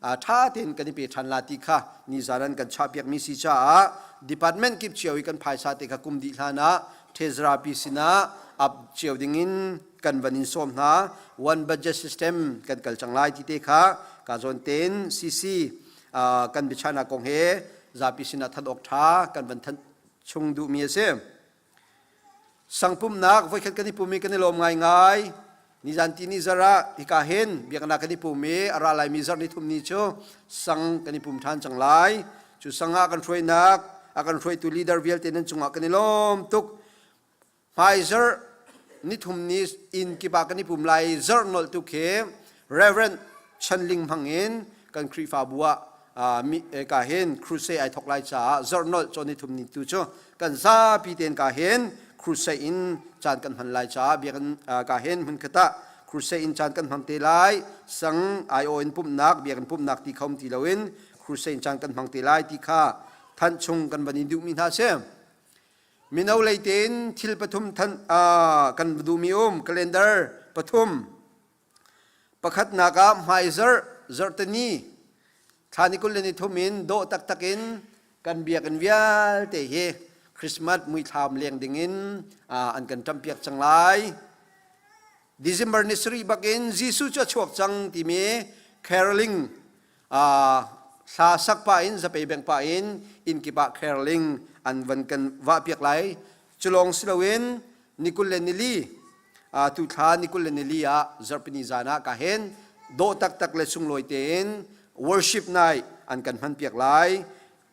ṭha tein kan i pe ṭhan la ti kha nizan an kan chahpiakmi si caah department kip cio i kan phaisa te kha kum dih hlan ah treasurer pi sinah up cio ding in kan van in sawm hna. One budget system kan kal cang lai ti te kha ka zawn tein CC kan biachahnak kong he zapi sinah thanh awk ṭha kan van thanh chung duhmi a si. Sangpumnak voikhat kan i pum i kan i lawm ngaingai. Nizan ti ni zarh ah hika hin biaknak kan i pum i a ra laimi zarh ni thum ni cu sang kan i pum ṭhan cang lai. Cu sang ah kan hruainak, a kan hruaitu leader vialte nan cungah kan i lawm tuk. Hmaizarh ni thum ni inn kip ah kan i pum lai zarh nolh tu khi Reverend Chan Ling hmang in kan Khrihfabu ah ka hin crusade ai thok lai caah zarh nolh cawn ni thum ni tu cu kan zapi tein ka hin crusade in caan kan hman lai caah biakinn ka hin hmun khat ah crusade in caan kan hmang te lai. Sang IO in pumhnak biakinn pumhnak ti khom ti loin crusade in caan kan hmang te lai ti kha thanh chung kan van in duhmi hna si. Mino lei tein thil pathum than kan duhmi um calendar pathum. Pakhatnak ah hmaizarh zarhteni thla ni 23 in dawh taktak in kan biakinn vialte hi Christmas muithlam leng dingin an kan ṭampiak cang lai. December ni sarih bakin Jesuh cu a chuak cang timi caroling hla sak pah in zapei beng pah in inn kip ah caroling an van kan vahpiak lai. Cu lawng si loin ni 24 tu thla ni 24 ah zarhpini zan ah ka hen dawh taktak le sunglawi tein worship night an kan hmanpiak lai.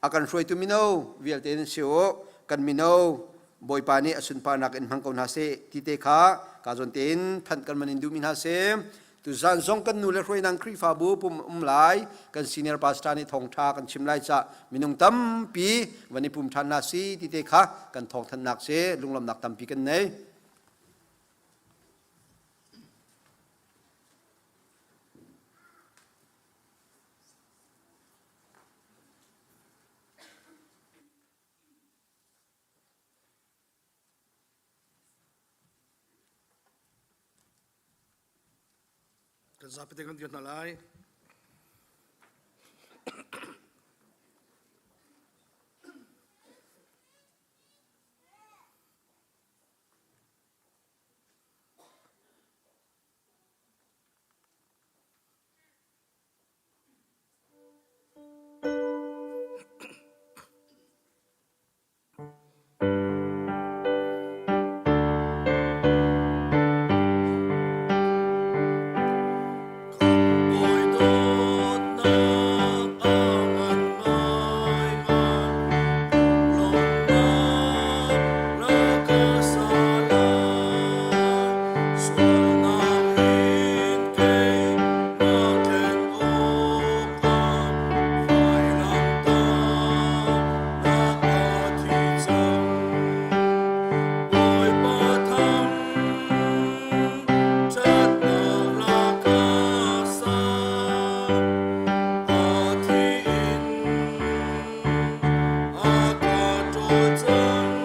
A kan hruaitu mino vialte nan si u. Kan mino Bawipa nih a sunparnak in hmang ko hna seh ti te kha ka zawn tein thanh kan man in duhmi hna si. Tuzan zong kan nu le hruainak Khrihfabu pum um lai. Kan senior pastor nih thawngtha kan chim lai ca minung tampi van i pum ṭhan hna si ti te kha kan thawngthanhnak si. Lunglawmhnak tampi kan nei. Kan zapi te kan dir hna lai. Bawi dawtnak a ngan ngaingai, lawmhnak rak ka sa lai. Sualnak in kei na tlen awkah vailamtah nak a thi cang. Bawipa thang ṭhatnak laka sa, a thi in a ka ṭawl cang.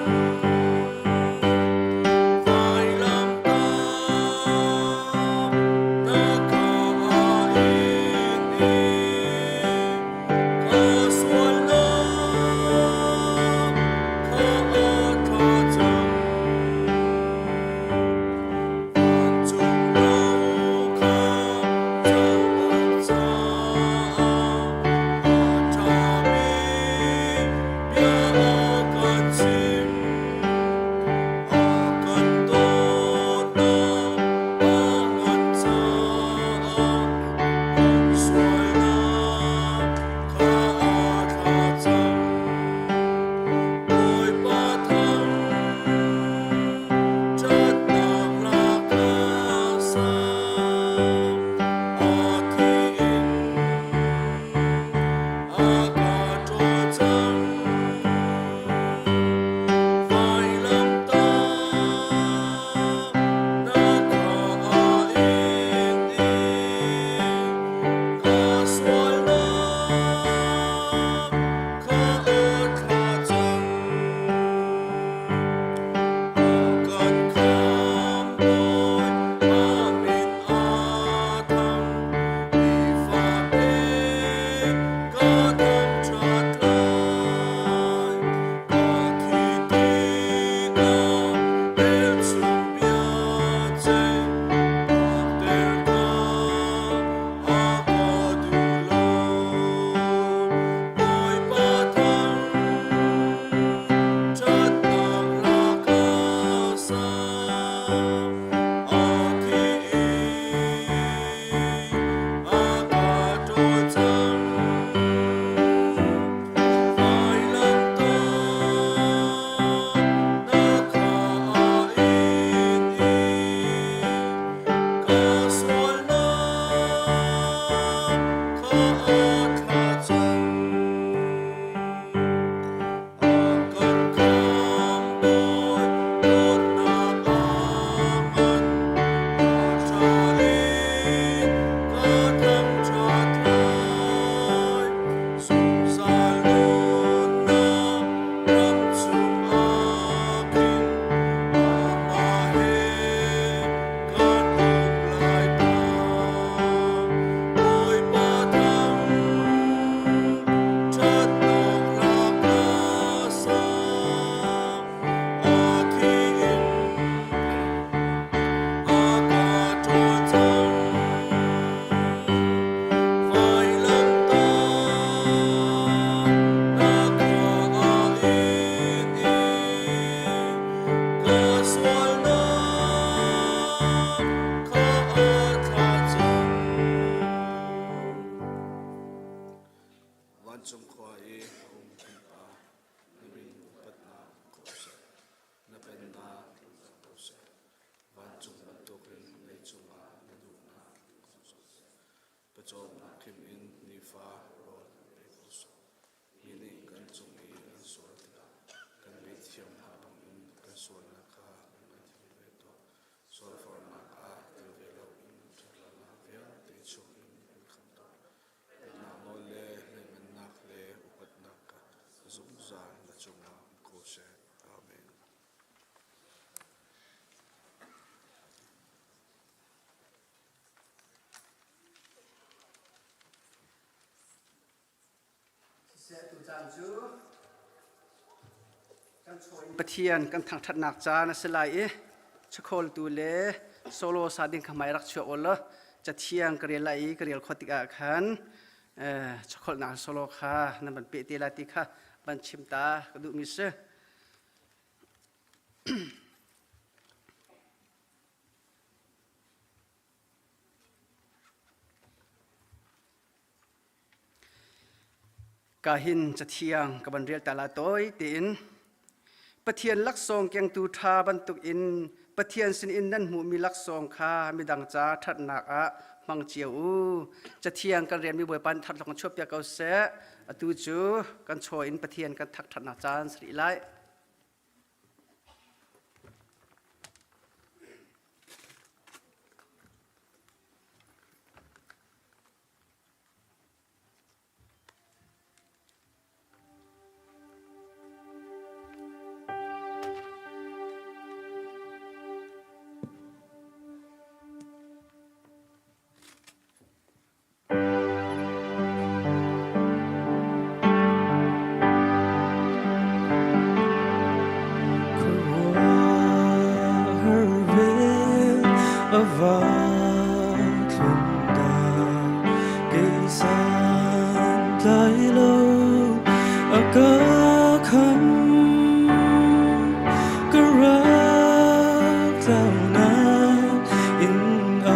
Vailamtah. Pathian kan thangṭhatnak caan a si lai i chakhawltu le solo sa ding kha hmai rak chuah u law cathiang ka rel lai i ka rel khawh tikah khan chakholhnak solo kha nan van peh te lai ti kha van chim ta ka duhmi si. Ka hin cathiang ka van rel ta la tawi tein Pathian laksawng kengtu ṭha bantukin Pathian sinin nan hmuhmi laksawng kha midang ca ṭhatnak ah hmang cio u. Cathiang kan rianmi Bawipa nih that lawng chuahpiak ko seh. Atu cu kan chaw in Pathian kan thangṭhatnak caan si rih lai. Khuaruahhar vel a va tlung dah kei santlai lo a ka kham ka rak tlaunak inn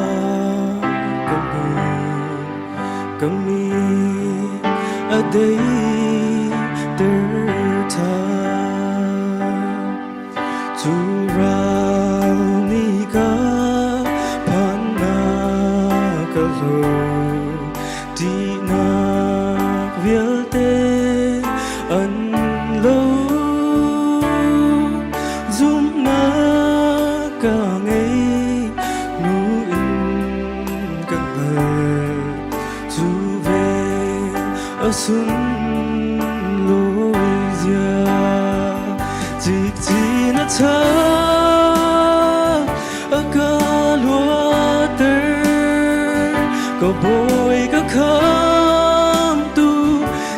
ah ka hmu ka mi a deiter ṭhan. Cu ral nih ka phannak ka hlo, ṭihnak vialte an lo. Zumhnak ka ngei, nu in ka hngalh, cu ve a sunlawi zia. Cikcin a ṭha a ka luatter, ka bawi ka khamtu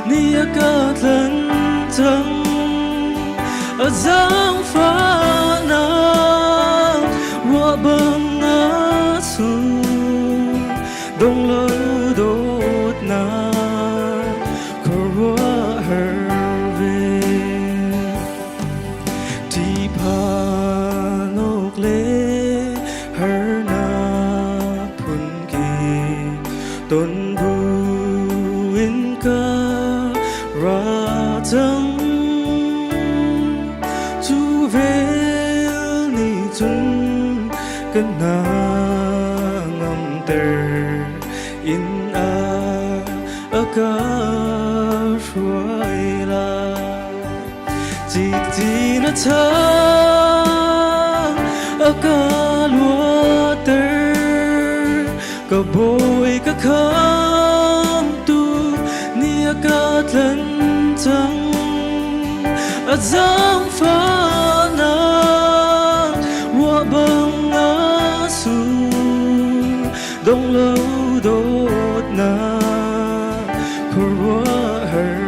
nih a ka tlanh cang. A zaangfahnak ruah bang a sur, dong lo dawtnak khuaruahhar ve. Ṭihphan awk le harnak phunkip ton buin ka ra cang. Cu vel nih cun kan hna ngamter inn ah a ka hruai lai. Cikcin a ṭha a ka luatter, ka bawi ka khamtu nih a ka tlanh cang. A zaangfahnak ruah bang a sur, dong lo dawtnak khuaruahhar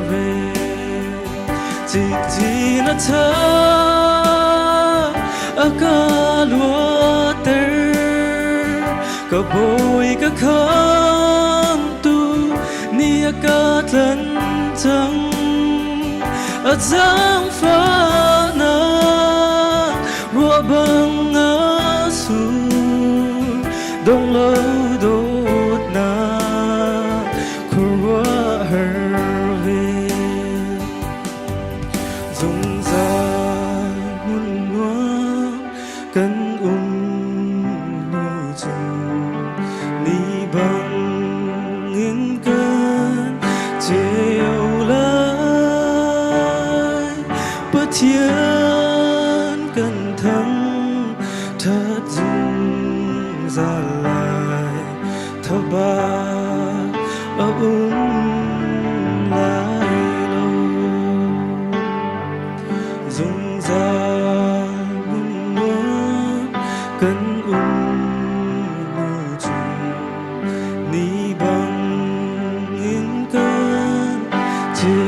ve. Cikcin a ṭha a ka luatter, ka bawi ka khamtu nih a ka tlanh cang. A zaangfahnak ruah bang a sur, dong lo dawtnak khuaruahhar ve. Zungzal hmun nuam kan um hnu cun ni bangin kan ceu lai. Pathian kan thang ṭhat zungzal lai. Thaba a um lai lo. Zungzal hmunnuam kan um hnu cun ni bangin kan ceu.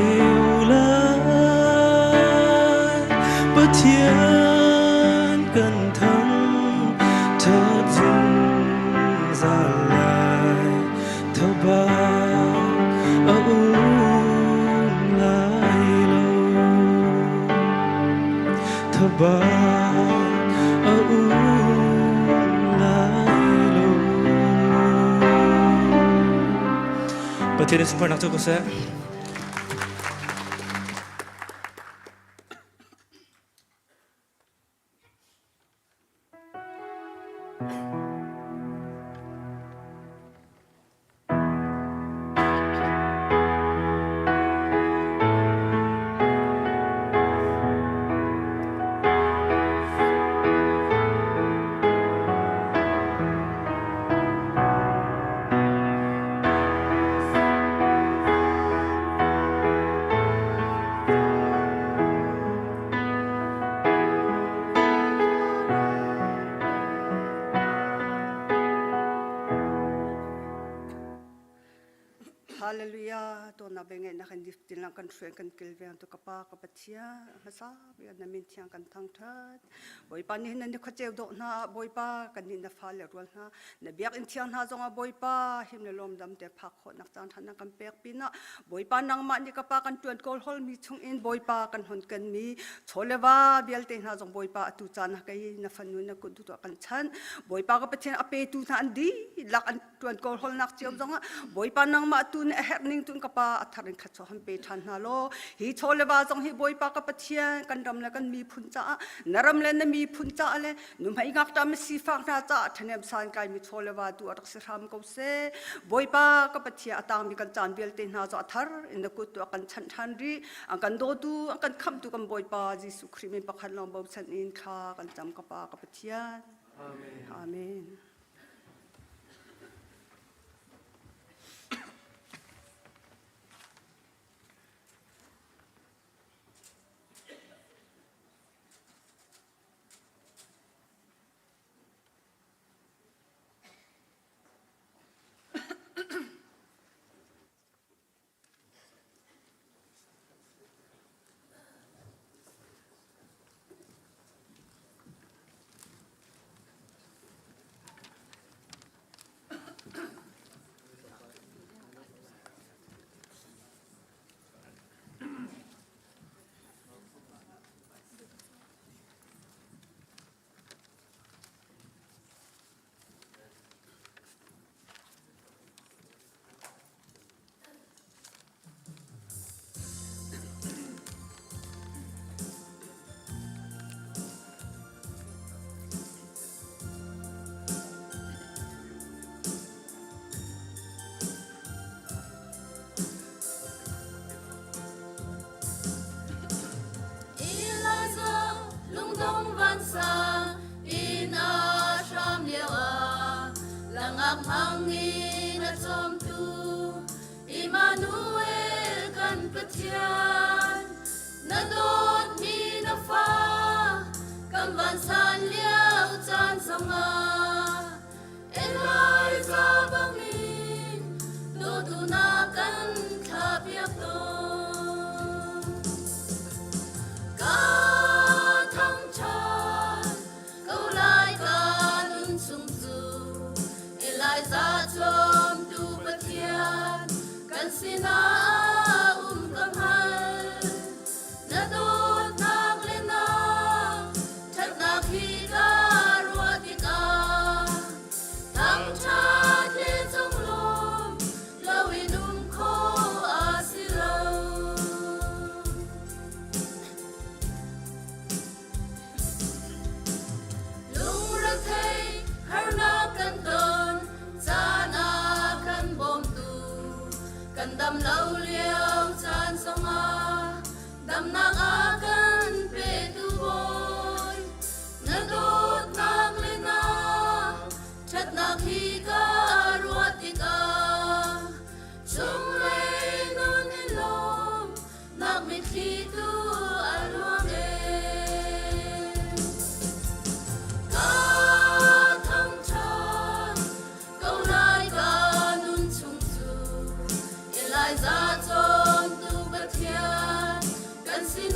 thangṭhat zungzal lai. Thobat a um lai lo. Thobat a um lai lo. Pathian in sunparnak cu ko seh. Hallelujah to na ve ngai na kan tin lang kan hruai kan kil veng tu ka pa ka pathian hmasa bia na min thiang kan thang that Bawipa nih nan ni khuaceu dawh hna Bawipa kan nih na fa le rual hna na biakinn thiang hna zongah Bawipa him le lawm dam te phak khawhnak caan ṭha na kan pek pinah Bawipa nangmah nih ka pa kan ṭuan kawl holmi chungin Bawipa kan hon kenmi chaw le va vialte hna zong Bawipa atu caan ah kei na fanu na kut duh kan chanh Bawipa ka Pathian a petu hna an dihlak an ṭuan kawl holnak cio zongah Bawipa nangmah tu nih a herh ning tun ka pa a thar in khat chaw han pe ṭhan hna law hi chaw le va zong hi Bawipa ka Pathian kan ram le kan miphun caah na ram le na miphun caah le nuhmei ngakṭah misifak hna caah ṭhahnem sankai mi chaw le va tu a rak si hram ko seh. Bawipa ka Pathian a tangmi kan caan vialte hna cu a thar in na kut tu a kan chanh ṭhan rih. An kan dawtu, an kan khamhtu kan Bawipa Jesuh Khrih min pakhat lawng bochan in thla kan cam ka Pa ka Pathian. Amen. Amen. Elijah lungdong vansang in a hram lio ah langak hmangin a cawmtu Immanuel kan Pathian na dawtmi na fa kan vansan lio caan zongah Elijah bangin dawtu na kan thlahpiak tawn. Ka thangṭhat ko lai ka nun chung cu Elijah cawmtu Pathian kan sinah um ka hngal. Na dawtnak le na ṭhatnak hi ka ruah tikah thangṭhat le conglawm loin um khawh a si lo. Lungrethei harnak kan ton caan ah kan bawmtu kan dam lo lio caan zongah damnak a kan petu Bawi na dawtnak le na ṭhatnak hi ka ruah tikah chunglei nun in lawm nak mitthli tu a luang ee. Ka thangṭhat ko lai ka nun chung cu Elijah cawmtu Pathian kan si.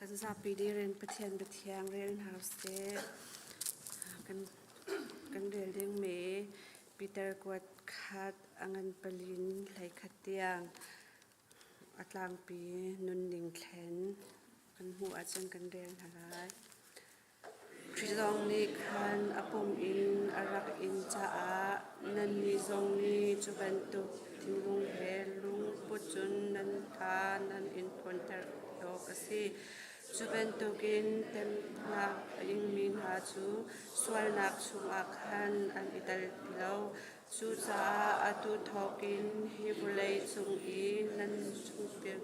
Kan zapi dirin Pathian biathiang rel hna usih. Kan kan rel dingmi Peter kuat khat a ngan palin hlei khat tiang a tlangpi nunning thlen kan hmuh ahcun kan rel hna lai. Khrih zong nih khan a pum in a rak in caah nannih zong nih cu bantuk thinlung he lungput cun nan tha nan in ṭhawnter awk a si. Cu bantukin temhnak a ingmi hna cu sualnak chungah khan an i tel ti lo. Cucaah atu thawkin hi vawlei cung i nan chungtel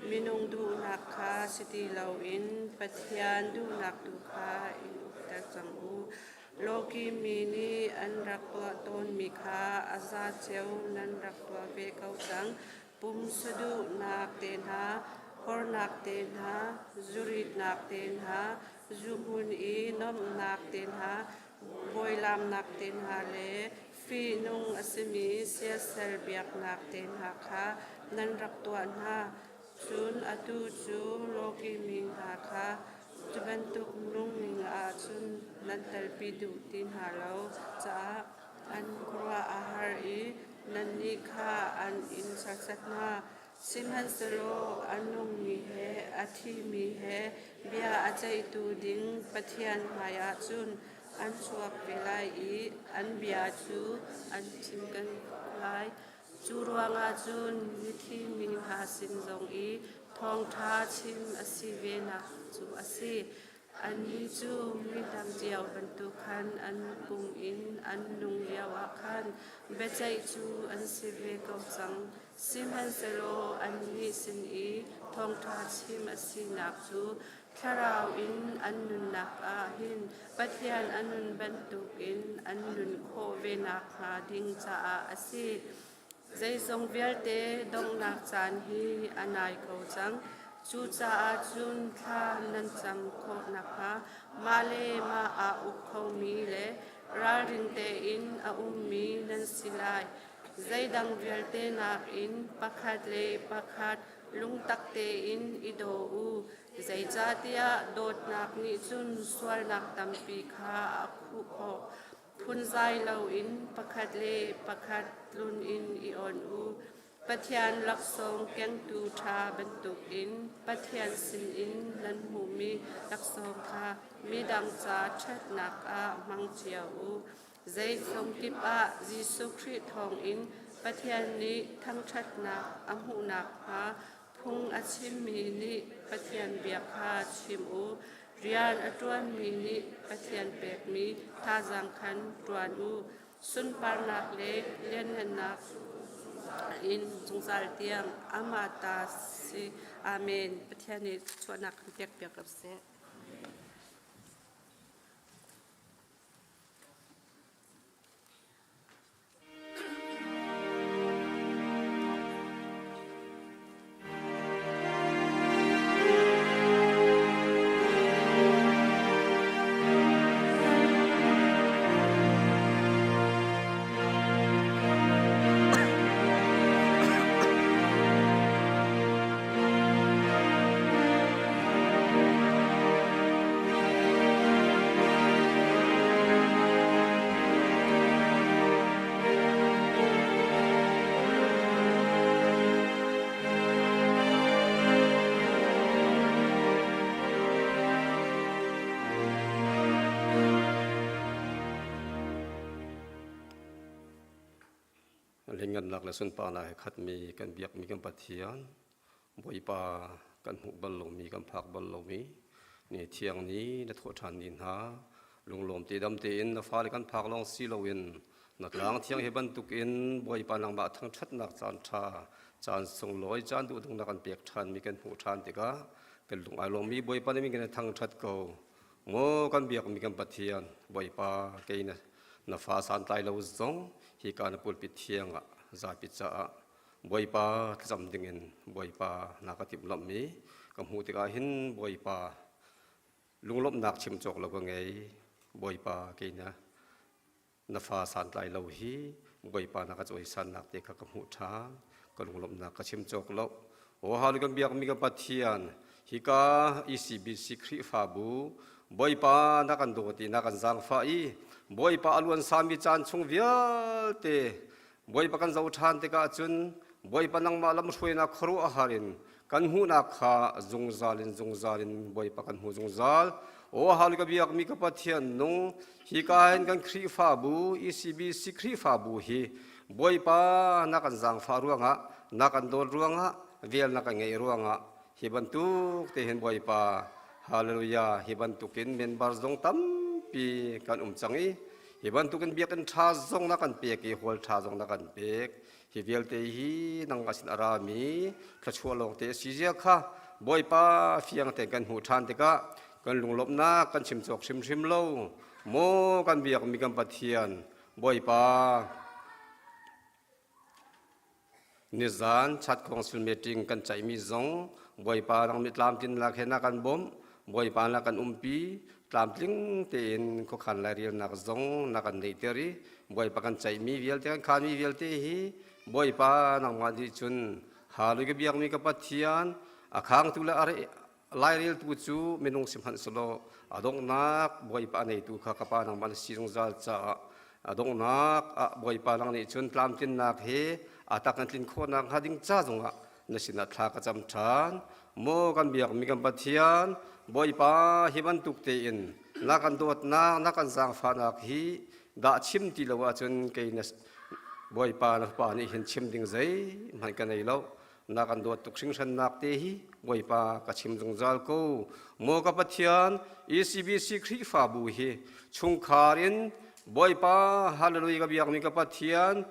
minung duhnak kha si ti loin Pathian duhnak tu kha in ukter cang u. Lawki mi nih an rak tuah tawnmi kha a zaceo nan rak tuah ve ko cang. Pumsa duhnak te hna, hornak te hna, zuritnak te hna, zuhmun i nuamhnak te hna, bawilamnak te hna le fihnung a simi siasal biaknak te hna kha nan rak tuah hna. Cun atu cu lawki mi hna kha cu bantuk nungning ah cun nan telpi duh ti hna lo caah an khuaruah a har i nannih kha an in serhsat hna. Sihmanhsehlaw a nungmi he a thimi he bia a ceihtu ding Pathian hmaiah cun an chuak ve lai i an bia cu an chim kan lai. Cu ruangah cun mithi mi hna sin zong i thawngṭha chim a si venak cu a si. Annih cu midang cio bantuk khan an pum in an nung lioah khan biaceih cu an si ve ko cang. Sihmanhsehlaw annih sin i thawngṭha chim a sinak cu thlarau in an nunnak ah hin Pathian a nun bantukin an nun khawh ve nakhnga ding caah a si. Zeizong vialte donghnak caan hi a nai ko cang. Cucaah cun thla nan cam khawh nakhnga mah le mah aa uk khomi le ralring tein a ummi nan si lai. Zeidang vialte nakin pakhat le pakhat lungtak tein i daw u. Zeicahtiah dawtnak nih cun sualnak tampi kha a khuh khawh. Phunzai loin pakhat le pakhat tlun in i awn u. Pathian laksawng kengtu ṭha bantukin Pathian sinin nan hmuhmi laksawng kha midang ca ṭhatnak ah hmang cio u. Zeizong kip ah Jesuh Khrih thawngin Pathian nih thangṭhatnak a hmuh nakhnga Phung a chimmi nih Pathian bia kha chim u. Rian a ṭuanmi nih Pathian pekmi thazaang khan ṭuan u. Sunparnak le lianhngannak in zungzal tiang amah ta si. Amen. Pathian nih thluachuahnak kan pekpiak ko seh. Lianngannak le sunparnak he khatmi kan biakmi kan Pathian Bawipa kan hmuh bal lomi kan phak bal lomi ni thiang ni na thawh ṭhan ni hna lunglawm te dam tein na fale kan phak lawng si loin na tlang thiang hi bantukin Bawipa nangmah thangṭhatnak caan ṭha caan sunglawi caan duhdungnak kan pek ṭhanmi kan hmuh ṭhan tikah kan lung ai lawmmi Bawipa nih min kan thangṭhat ko maw kan biakmi kan Pathian Bawipa kei na na fa santlai lo zong hi ka na pulpit thiang ah zapi caah Bawipa thlacam dingin Bawipa na ka timhlamhmi ka hmuh tikah hin Bawipa lunglawmhnak chim cawk lo ka ngei. Bawipa kei na na fa santlai lo hi Bawipa na ka cawisannak te kha ka hmuh ṭhan. Ka lunglawmhnak ka chim cawk lo. Aw halu kan biakmi ka Pathian hi. Hika ECBC Khrihfabu Bawipa na kan dawt i na kan zaangfah i Bawipa a luan sami caan chung vialte Bawipa kan zoh ṭhan tikah cun Bawipa nangmah lamhruainak khuaruahhar in kan hmuhnak kha zungzal in zungzal in Bawipa kan hmu zungzal. Aw hal ka biakmi ka Pathian nung hika hin kan Khrihfabu ECBC Khrihfabu hi Bawipa na kan zaangfah ruangah na kan dawt ruangah vel na kan ngeih ruangah hi bantuk te hin Bawipa hallelujah hi bantukin member zong tampi kan um cang i hi bantukin biakinn ṭha zong na kan pek i hall ṭha zong na kan pek hi vialte hi nang asin a rami thluachuah lawng te a si zia kha Bawipa fiang tein kan hmuh ṭhan tikah kan lunglawmhnak kan chim cawk hrimhrim lo maw kan biakmi kan Pathian Bawipa Nizan Chat Council meeting kan ceihmi zong Bawipa nang nih tlamtlinnak he na kan bawmh, Bawipa na kan umpi, tlamtling tein khuakhan lairelnak zong na kan neihter i Bawipa kan ceihmi vialte kan khanmi vialte hi Bawipa nangmah nih cun Hallelujah ka biakmi ka Pathian a khangtu le a Laireltu cu minung si hmanh selaw a donghnak Bawipa a neitu kha ka Pa nangmah na si zungzal caah a donghnak ah Bawipa nang nih cun tlamtlinnak he a tak na tlin khawhnak hnga ding ca zongah na sinah thla ka cam ṭhan. Maw kan biakmi kan Pathian, Bawipa hi bantuk tein na kan dawtnak, na kan zaangfahnak hi dah chim ti lo ahcun kei na Bawipa na Fapa nih hin chim ding zeihmanh ka nei lo. Na kan dawt tuk hringhrannak te hi Bawipa ka chim zungzal ko. Maw ka Pathian, ECBC Khrihfabu hi chungkhar in Bawipa hallelujah ka biakmi ka Pathian,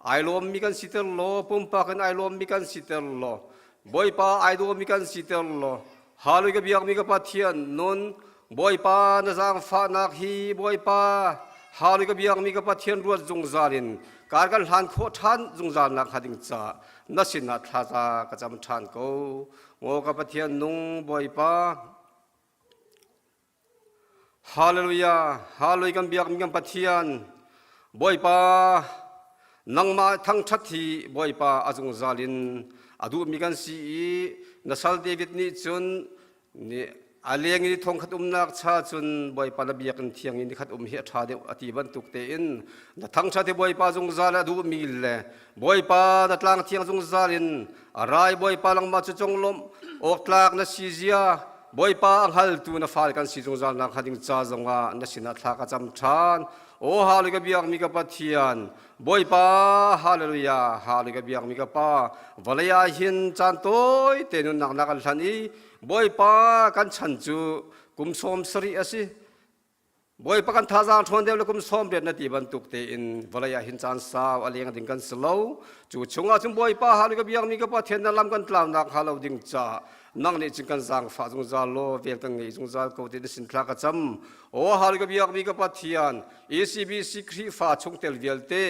ai lawmmi kan siter law, pumpak in ai lawmmi kan siter law, Bawipa ai dawmi kan siter law, hallelujah ka biakmi ka Pathian nun Bawipa na zaangfahnak hi Bawipa hallelujah ka biakmi ka Pathian ruat zungzal in kar kan hlan khawh ṭhan zungzal nak hnga ding caah na sinah thlaza ka cam ṭhan ko. Maw ka Pathian nung Bawipa, Hallelujah, Hallelujah kan biakmi kan Pathian, Bawipa, nangmah thangṭhat hi Bawipa a zungzal in a duhmi kan si i na sal David nih cun Nih a leng i thongkhat umnak cha cun Bawipa na biakinn thiang i nikhat um hi a ṭha deuh a ti bantuk tein na thangṭhat i Bawipa zungzal a duhmi le Bawipa na tlang thiang zungzal in a rai Bawipa langmah cu conglawmh awktlak na si zia Bawipa a hngaltu na fale kan si zungzal nak hnga ding ca zongah na sinah thla ka cam ṭhan. Aw hallelujah ka biakmi ka Pathian Bawipa hallelujah hallelujah ka biakmi ka Pa vawlei ah hin caan tawi te nunnak na kan hlanh i Bawipa kan chan cu kum 70 a si. Bawipa kan thazaang ṭhawn deuh le kum 80 na ti bantuk tein vawlei ah hin caan sau a leng ding kan si lo. Cu chungah cun Bawipa hal ka biakmi ka Pathian na lam kan tlaunak hnga lo ding caah nang nih cun kan zaangfah zungzal law vel kan ngei zungzal ko ti na sin thla ka cam. Aw hal ka biakmi ka Pathian ECBC Khrihfa chungtel vialte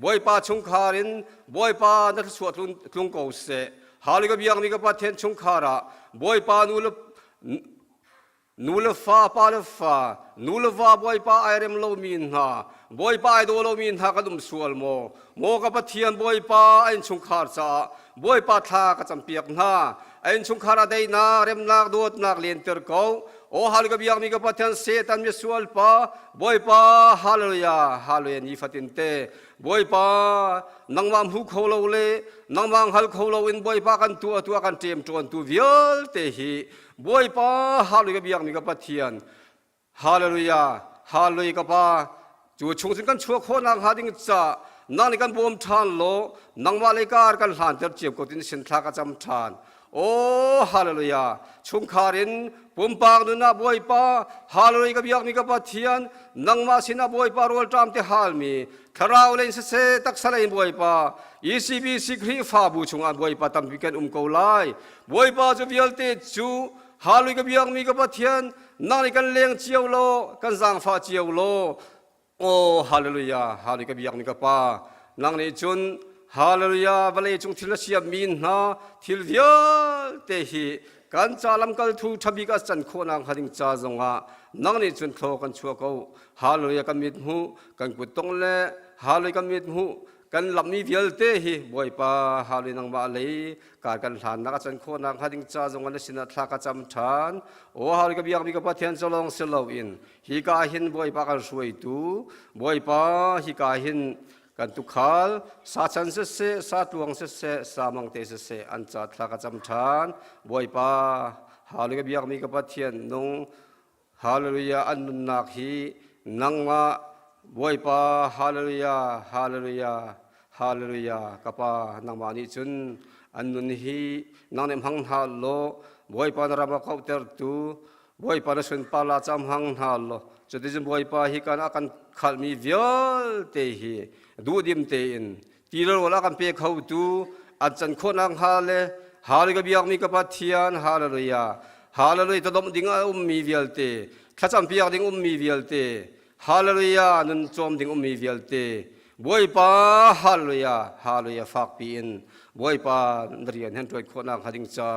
Bawipa chungkhar in Bawipa na thluachuah tlung ko seh. Hallelujah biakmi ka Pathian chungkhar ah Bawipa nu le nu le fa pa le fa nu le va Bawipa ai rem lomi hna Bawipa ai daw lomi hna kan um sual maw maw ka Pathian Bawipa a innchungkhar caah Bawipa thla ka campiak hna a innchungkhar a daihnak remnak dawtnak lenter ko aw hallelujah biakmi ka Pathian Satan misual pa Bawipa hallelujah hallelujah nifatin te Bawipa, nangmah hmu kho lo le nangmah hngal kho loin Bawipa kan tuah tuah kan ṭem ṭuantu vialte hi Bawipa hallelujah biakmi ka Pathian hallelujah hallelujah ka Pa cu chung cun kan chuah khawh nak hnga ding ca nang nih kan bawm ṭhan law nangmah lei kar kan hlanter cio ko tin sin thla ka cam ṭhan Oh hallelujah chungkhar in pumpak nun ah Bawipa hallelujah ka biakmi ka Pathian nangmah sinah Bawipa rawlṭam te halmi thlarau lei in siseh taksa lei in Bawipa ECBC Khrihfabu chungah Bawipa tampi kan um ko lai Bawipa cu vialte cu hallelujah ka biakmi ka Pathian nang nih kan leng cio law kan zaangfah cio law Aw hallelujah hallelujah ka biakmi ka pa nang nih cun hallelujah vawlei cung thil na siammi hna thil vialte hi kan ca lamkal thu ṭhabik a can khawhnak hnga ding ca zongah nang nih cun thlaw kan chuah ko hallelujah kan mit hmuh kan kut tong le hallelujah kan mit hmuh. Kan lammi vialte hi Bawipa hali nangmah lei kar kan hlannak a can khawhnak hnga ding ca zong na sinah thla ka cam ṭhan. Aw hali ka biakmi ka Pathian cu lawng si loin hika hin Bawipa kan hruaitu Bawipa hika hin kan tukhal sachan siseh satluang siseh samangte siseh an ca thla ka cam ṭhan. Bawipa hali ka biakmi ka Pathian nung Hallelujah an nunnak hi nangmah Bawipa Hallelujah Hallelujah Hallelujah ka pa nangmah nih cun an nun hi nang nih hmang hna law Bawipa na ram a kauhtertu Bawipa na sunpar la cam hmang hna law cuticun Bawipa hi kan a kan khalhmi vialte hi duhdim tein ti le rawl a kan pe khotu an can khawhnak hnga le Hallelujah ka biakmi ka Pathian Hallelujah Hallelujah tawdomh ding a ummi vialte thlacam piak ding ummi vialte Hallelujah nun cawm ding ummi vialte Bawipa Hallelujah Hallelujah fakpi in Bawipa na rian hen ṭuan khawhnak hnga ding ca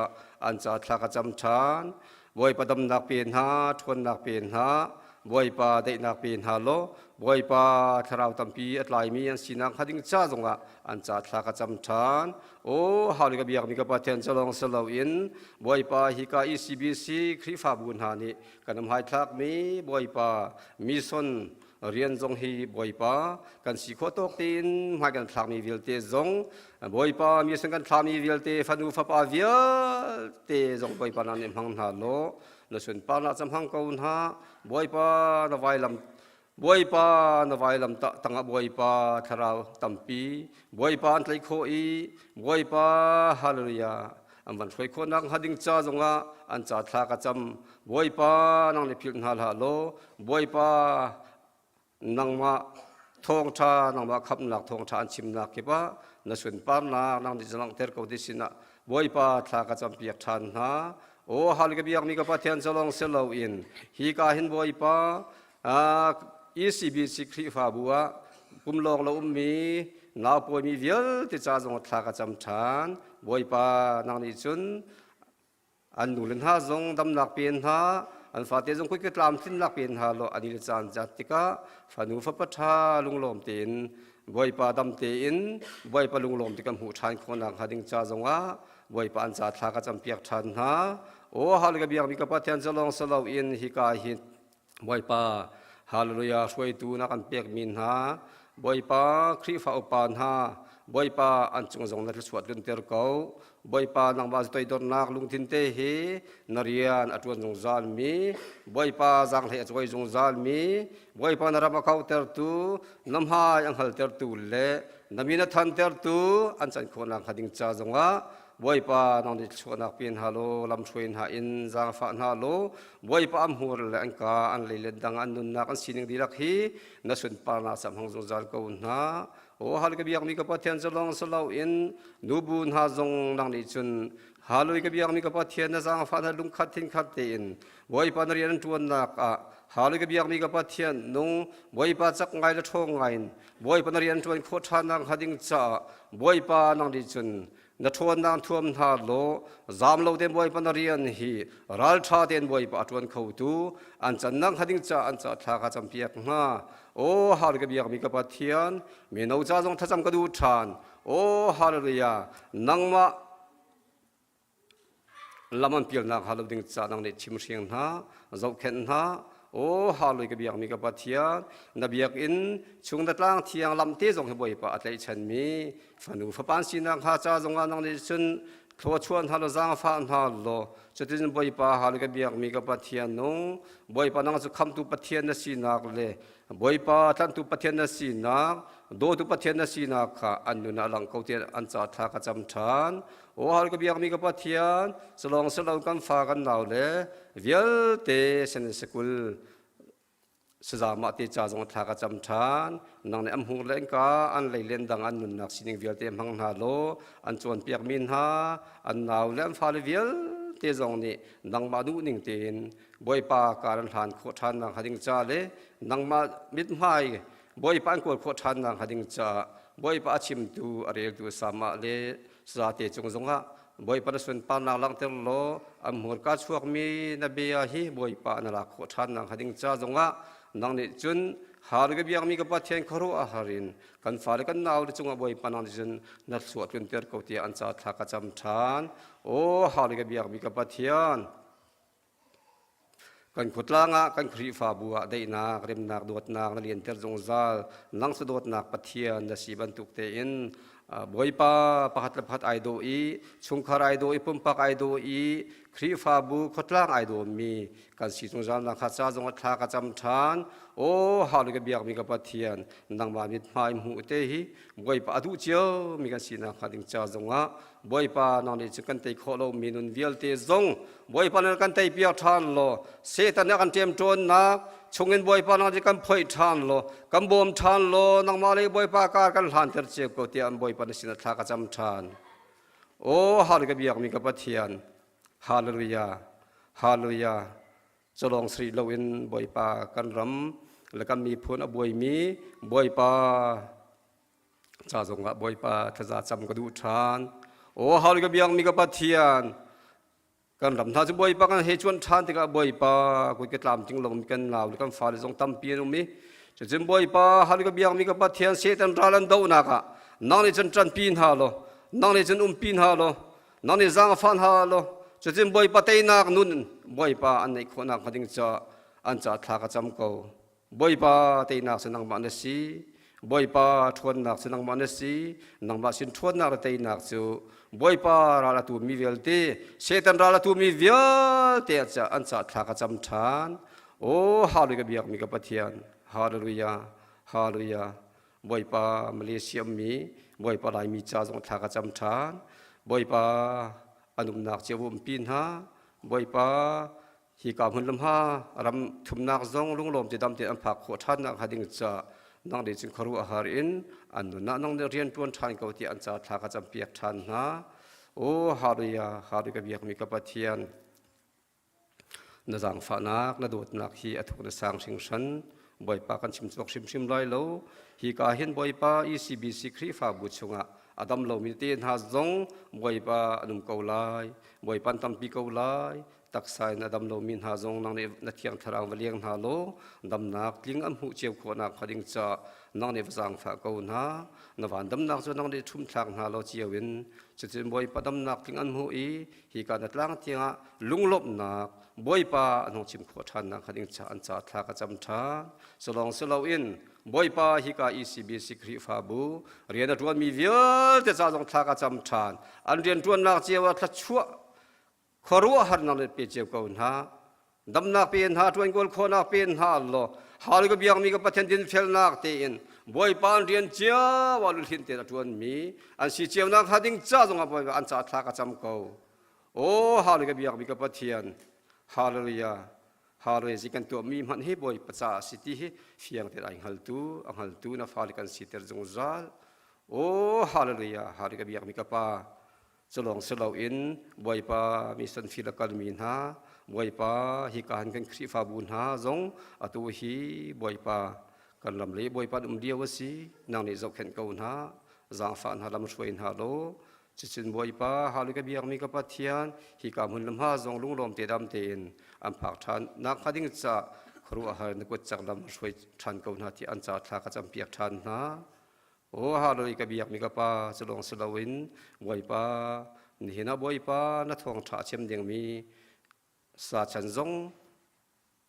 an ca thla ka cam ṭhan Bawipa damnak pe hna, ṭhawnnak pe hna, Bawipa daihnak pe hna law, Bawipa thlarau tampi a tlaimi an sinak hnga ding ca zongah an ca thla ka cam ṭhan. Aw, hau ka biakmi ka Pathian ca lawng si loin Bawipa hika ECBC Khrihfabu hna nih kan hmaithlakmi Bawipa mission rian zong hi Bawipa kan si khawh tawk tein hmai kan thlakmi vialte zong Bawipa mission kan thlami vialte fanu fapa vialte zong Bawipa na nih hmang hna law na sunparnak ca hmang ko hna Bawipa na vailam Bawipa na vailam tangah Bawipa thlarau tampi Bawipa an tlaih khawh i Bawipa hallelujah an van hruai khawhnak hnga ding ca zongah an ca thla ka cam Bawipa nang nih philh hna hlah law Bawipa nangmah thawngṭha nangmah khamhnak thawngṭha an chimnak kip ah na sunparnak nang nih langhter ko ti sinah Bawipa thla ka campiak ṭhan hna aw hal ka biakmi ka Pathian cu lawng si loin hi ka hin Bawipa ECBC Khrihfabu ah pumlawng lo ummi naupawimi vialte ca zong thla ka cam ṭhan Bawipa nang nih cun an nu le hna zong damnak pe hna an fate zong kuit tlamtlinnak pe hna law ani le caan zat tikah fanu fapa ṭha lunglawm tein Bawipa dam tein Bawipa lunglawm ti kan hmuh ṭhan khawhnak hnga ding ca zongah Bawipa an ca thla ka campiak ṭhan hna aw hal ka biakmi ka Pathian cu lawng si loin hika hi Bawipa Hallelujah hruaitu na kan pekmi hna Bawipa Khrihfa upa hna Bawipa an cung zong na thluachuah tlunter ko Bawipa nangmah toidornak lungthin te hi na rian a ṭuan zungzal mi Bawipa zaanghlei a cawi zungzal mi Bawipa na ram a kautertu na hmai a hngaltertu le na min a thantertu an can khawhnak hnga ding ca zongah Bawipa nang nih thluachuahnak pe hna law lamhruai hna in zaangfah hna law Bawipa an hmur le an ka an lei le dang an nunnak an sining dihlak hi na sunparnak sam hmang zungzal ko hna. Aw hal ka biakmi ka Pathian cu lawng si loin nubu hna zong nang nih cun Hallelujah ka biakmi ka Pathian na zaangfah hna lungkhat thinkhat tein Bawipa na rian an ṭuannak ah Hallelujah ka biakmi ka Pathian nung Bawipa cak ngai le ṭhawng ngai in Bawipa na rian ṭuan khawh ṭhannak hnga ding caah Bawipa nang nih cun na ṭhawnnak thuam hna law zaam lo tein Bawipa na rian hi ralṭha tein Bawipa a ṭuan khotu an cannak hnga ding caah an ca thla kha campiak hna. Aw har ka biakmi ka Pathian, mino ca zong thlacam ka duh ṭhan. Aw hallelujah, nangmah lam an pialnak hnga lo ding ca nang nih chimhring hna, zohkhenh hna. Aw hallelujah ka biakmi ka Pathian, na biakinn chung na tlang thiang lam te zong hi Bawipa a tlaihchanmi fanu fapa an sinak hnga ca zongah nang nih cun thluachuah hna law zaangfah hna law cutin Bawipa hal ka biakmi ka Pathian nung Bawipa nang cu khamtu Pathian na sinak le Bawipa tlanhtu Pathian na sinak dawtu Pathian na sinak kha an nun ah lang ko tiah an ca thla ka cam ṭhan aw hal ka biakmi ka Pathian salawng salo kan fa kan nau le vialte sen sikul Sazamah te ca zong thla ka cam ṭhan. Nang nih an hmur le ka an lei len dang an nunnak sining vialte hmang hna law an cawnpiakmi hna an nau le an fale vialte zong nih nangmah duhning tein Bawipa kar an hlan khawh ṭhan nak hnga ding ca le nangmah mithmai Bawipa an kawl khawh ṭhan nak hnga ding caah Bawipa a chimtu a reltu samah le zate cung zongah Bawipa na sunparnak langhter law an hmurka chuakmi na bia hi Bawipa na lak khawh ṭhan nakhnga ding ca zongah nang nih cun. Har ka biakmi ka Pathian khuaruah har in kan fale kan nau le cungah Bawipa nang nih cun na thlua tlunter ko tiah an ca thla ka cam ṭhan. Aw har ka biakmi ka Pathian, kan khuatlang ah kan Khrihfabu ah daihnak, remnak, dawtnak na lianter zungzal. Nang cu dawtnak Pathian na si bantuk tein Bawipa pakhat le pakhat ai daw i chungkhar ai daw i pumpak ai daw i Khrihfabu khuatlang ai dawmi kan si zungzal nak kha ca zong ah thla ka cam ṭhan. Aw hau ka biakmi ka Pathian nangmah mithmai hmuh te hi Bawipa a duh cio mi kan sinak hnga ding ca zongah Bawipa nang nih cun kan tei khawh lomi nun vialte zong Bawipa nih kan tei piak ṭhan law Satan nih a kan ṭemṭawnnak chungin Bawipa nang nih kan phoih ṭhan law kan bawm ṭhan law nangmah le Bawipa kar kan hlanter cio ko tiah Bawipa na sinah thla ka cam ṭhan. Aw hal ka biakmi ka Pathian Hallelujah Hallelujah Culawng sri loin Bawipa kan ram le kan miphun a buaimi Bawipa ca zongah Bawipa thlaza cam ka duh ṭhan. Aw hal ka biakmi ka Pathian kan ram hna cu Bawipa kan hei cuan ṭhan tikah Bawipa kut ka tlamtling lomi kan nau le kan fale zong tampi an um i cucun Bawipa hal ka biakmi ka Pathian Satan ral an dohnak ah nang nih cun ṭanpi hna law nang nih cun umpi hna law nang nih zaangfah hna law cucun Bawipa teinak nun Bawipa an neih khawhnak hnga ding caah an ca thla ka cam ko. Bawipa teinak cu nangmah na si. Bawipa ṭhawnnak cu nangmah na si. Nangmah sin ṭhawnnak le teinak cu Bawipa ral a tumi vialte, Satan ral a tumi vialte an ca thla ka cam ṭhan. Aw Hallelujah ka biakmi ka Pathian. Hallelujah. Hallelujah. Bawipa Malaysia mi, Bawipa Laimi ca zong thla ka cam ṭhan. Bawipa an umnak cio umpi hna. Bawipa Hika hmun le hma ram thumnak zong lunglawm ti dam tein an phak khawh ṭhannak hnga ding ca nang nih cun khuaruahhar in an nun ah nang nih rian ṭuan ṭhan ko tiah an ca thla ka campiak ṭhan hna. Aw Hallelujah, Hallelujah ka biakmi ka Pathian, na zaangfahnak, na dawtnak hi a thuk na sang hringhran. Bawipa kan chim cawk hrimhrim lai lo. Hika hin Bawipa ECBC Khrihfabu chungah a dam lomi te hna zong Bawipa an um ko lai. Bawipa an tampi ko lai. Taksa in a dam lomi hna zong nang nih na thiang thlarau va leng hna law damnak tling an hmuh cio khawhnak hnga ding caah nang nih va zaangfah ko hna. Na van damnak cu nang nih ṭhumthlak hna law cio in cutin Bawipa damnak tling an hmuh i hika na tlang tiangah lunglawmhnak Bawipa an hung chim khawh ṭhannak hnga ding caah an ca thla ka cam ṭhan. Culawng si loin Bawipa hika ECBC Khrihfabu rian a ṭuanmi vialte ca zong thla ka cam ṭhan. An rianṭuannak cio ah thluachuah khuaruahharnak nih pe cio ko hna damnak pe hna ṭuankawl khawhnak pe hna law hal ka biakmi ka Pathian dinfelnak tein Bawipa an rian cio ah luhlin tein a ṭuanmi an si cio nak hnga ding ca zongah Bawipa an ca thla ka cam ko aw hal ka biakmi ka Pathian hallelujah hallelujah zi kan tuahmi hmanh hi Bawipa ca a si ti hi fiang tein ai hngaltu a hngaltu na fale kan siter zungzal aw hallelujah hallelujah ka biakmi ka pa Culawng si loin Bawipa mission field a kalmi hna, Bawipa hika han kan Khrihfabu hna zong atu hi Bawipa kan ram le Bawipa an um lio a si. Nang nih zohkhenh ko hna, zaangfah hna lam hruai hna law, cucun Bawipa halu ka biakmi ka Pathian hika hmun le hma zong lunglawm te dam tein an phak ṭhan nak hnga ding caah khuaruahhar na kut cak lam hruai ṭhan ko hna ti an ca thla ka campiak ṭhan hna. Aw hallelujah ka biakmi ka pa cu lawng si loin Bawipa nihin ah Bawipa na thawngṭha a chim dingmi sa chan zong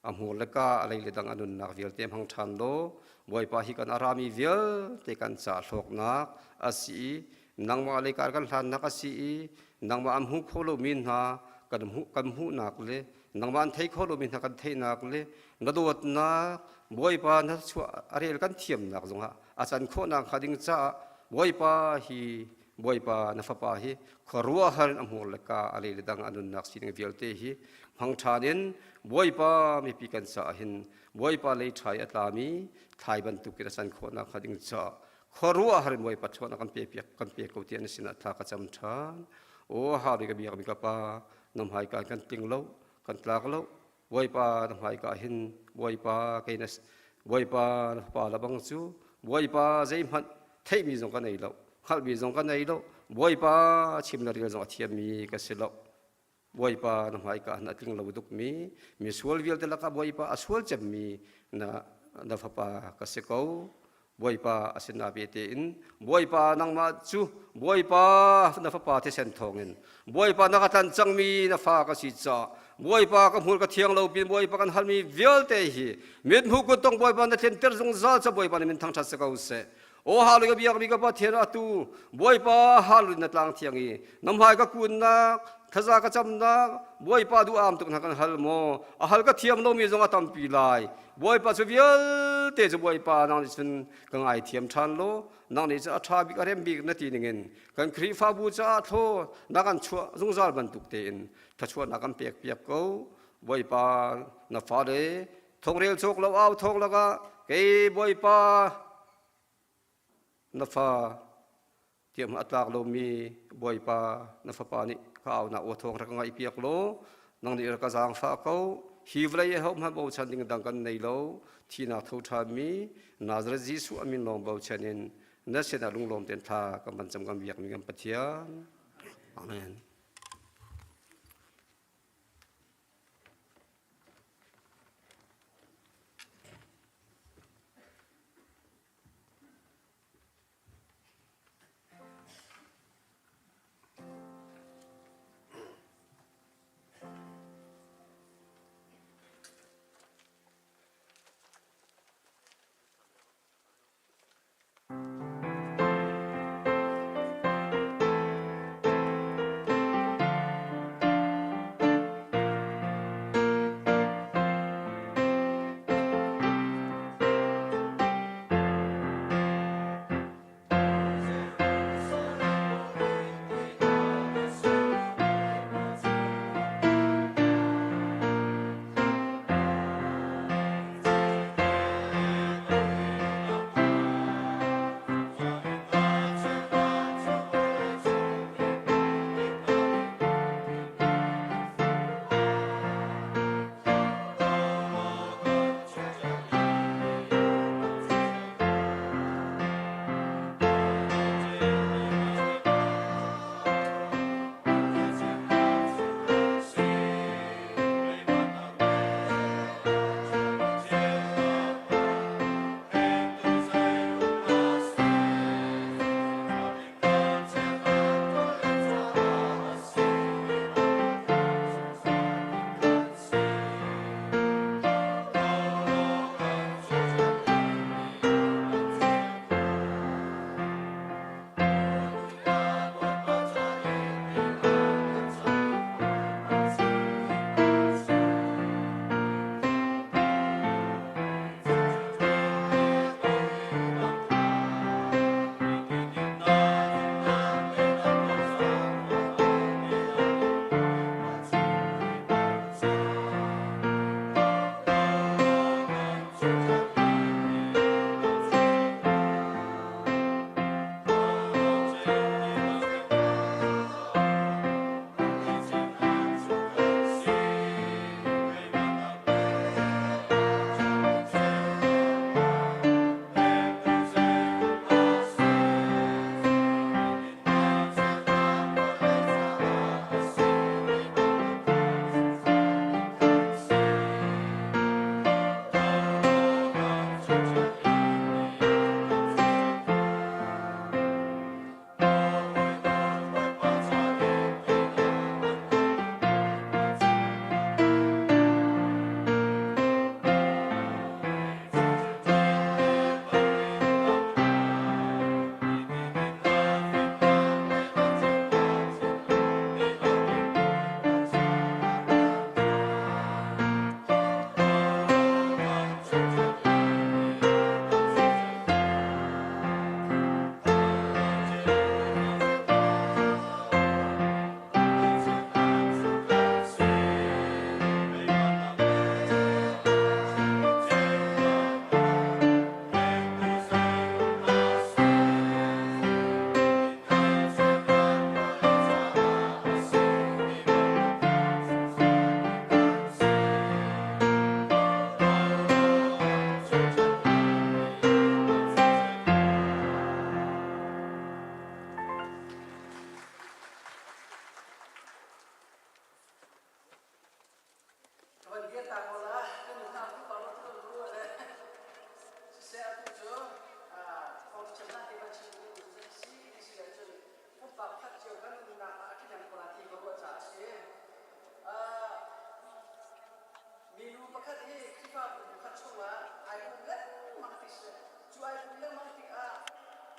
a hmur le ka a lei le dang a nunnak vialte hmang ṭhan law Bawipa hi kan a rami vialte kan ca hlawknak a si i nangmah lei kar kan hlannak a si i nangmah an hmu kho lomi hna kan hmuh kan hmuhnak le nangmah an thei kho lomi hna kan theihnak le na dawtnak Bawipa na chuah a rel kan thiamnak zongah a can khawhnak hnga ding caah Bawipa hi Bawipa na fapa hi khuaruahhar in a hmur le ka a lei le dang a nunnak sining vialte hi hmang ṭhan in Bawipa mipi kan caah hin Bawipa lei ṭha i a tlami thlai bantukin a can khawhnak hnga ding caah khuaruahhar in Bawipa ṭhawnnak kan pe piak kan pe ko tiah na sinah thla ka cam ṭhan. Aw hari ka biakmi ka pa na hmaika kan tling lo kan tlak lo Bawipa na hmaika hin Bawipa kei na Bawipa na fapa la bang cu Bawipa zeihmanh theihmi zong ka nei lo hngalhmi zong ka nei lo Bawipa chim na rel zong a thiammi ka si lo Bawipa na hmaika hin a tling lo tukmi misual vialte lakah Bawipa a sual cemmi na. na fapa ka si ko. Bawipa a sinah bete in Bawipa nangmah cu Bawipa na fapa thisen thawngin Bawipa na ka tlanh cangmi na fa ka si caah Bawipa ka hmur ka thiang lo pin Bawipa kan halmi vialte hi mithmuh kuttong Bawipa na tlinter zungzal ca Bawipa na min thangṭhat si ko seh. Aw hallelujah biakmi ka Pathian atu Bawipa hallelujah na tlang thiang i na hmai ka kunnak thaza ka camnak Bawipa duh am tuk hna kan hal maw a hal ka thiam lomi zong a tampi lai Bawipa cu vialte cu Bawipa nang nih cun ka ngaithiam ṭhan law nang nih cun a ṭha bik a rem bik na ti ningin kan Khrihfabu caah thlaw na kan chuah zungzal bantuk tein thluachuahnak kan pek piak ko Bawipa na fale thongrel cawk lo au thawk lakah kei Bawipa na fa tiah a tlak lomi Bawipa na fapa nih ka aunak aw thawng rak ka ngaihpiak law nang nih rak ka zaangfah ko hi vawlei i hohmanh bochan ding dang kan nei lo thihnak tho ṭhanmi Nazareth Jesuh a min lawng bochan in na sinah lunglawm tein thla kan van cam kan biakmi kan Pathian Amen.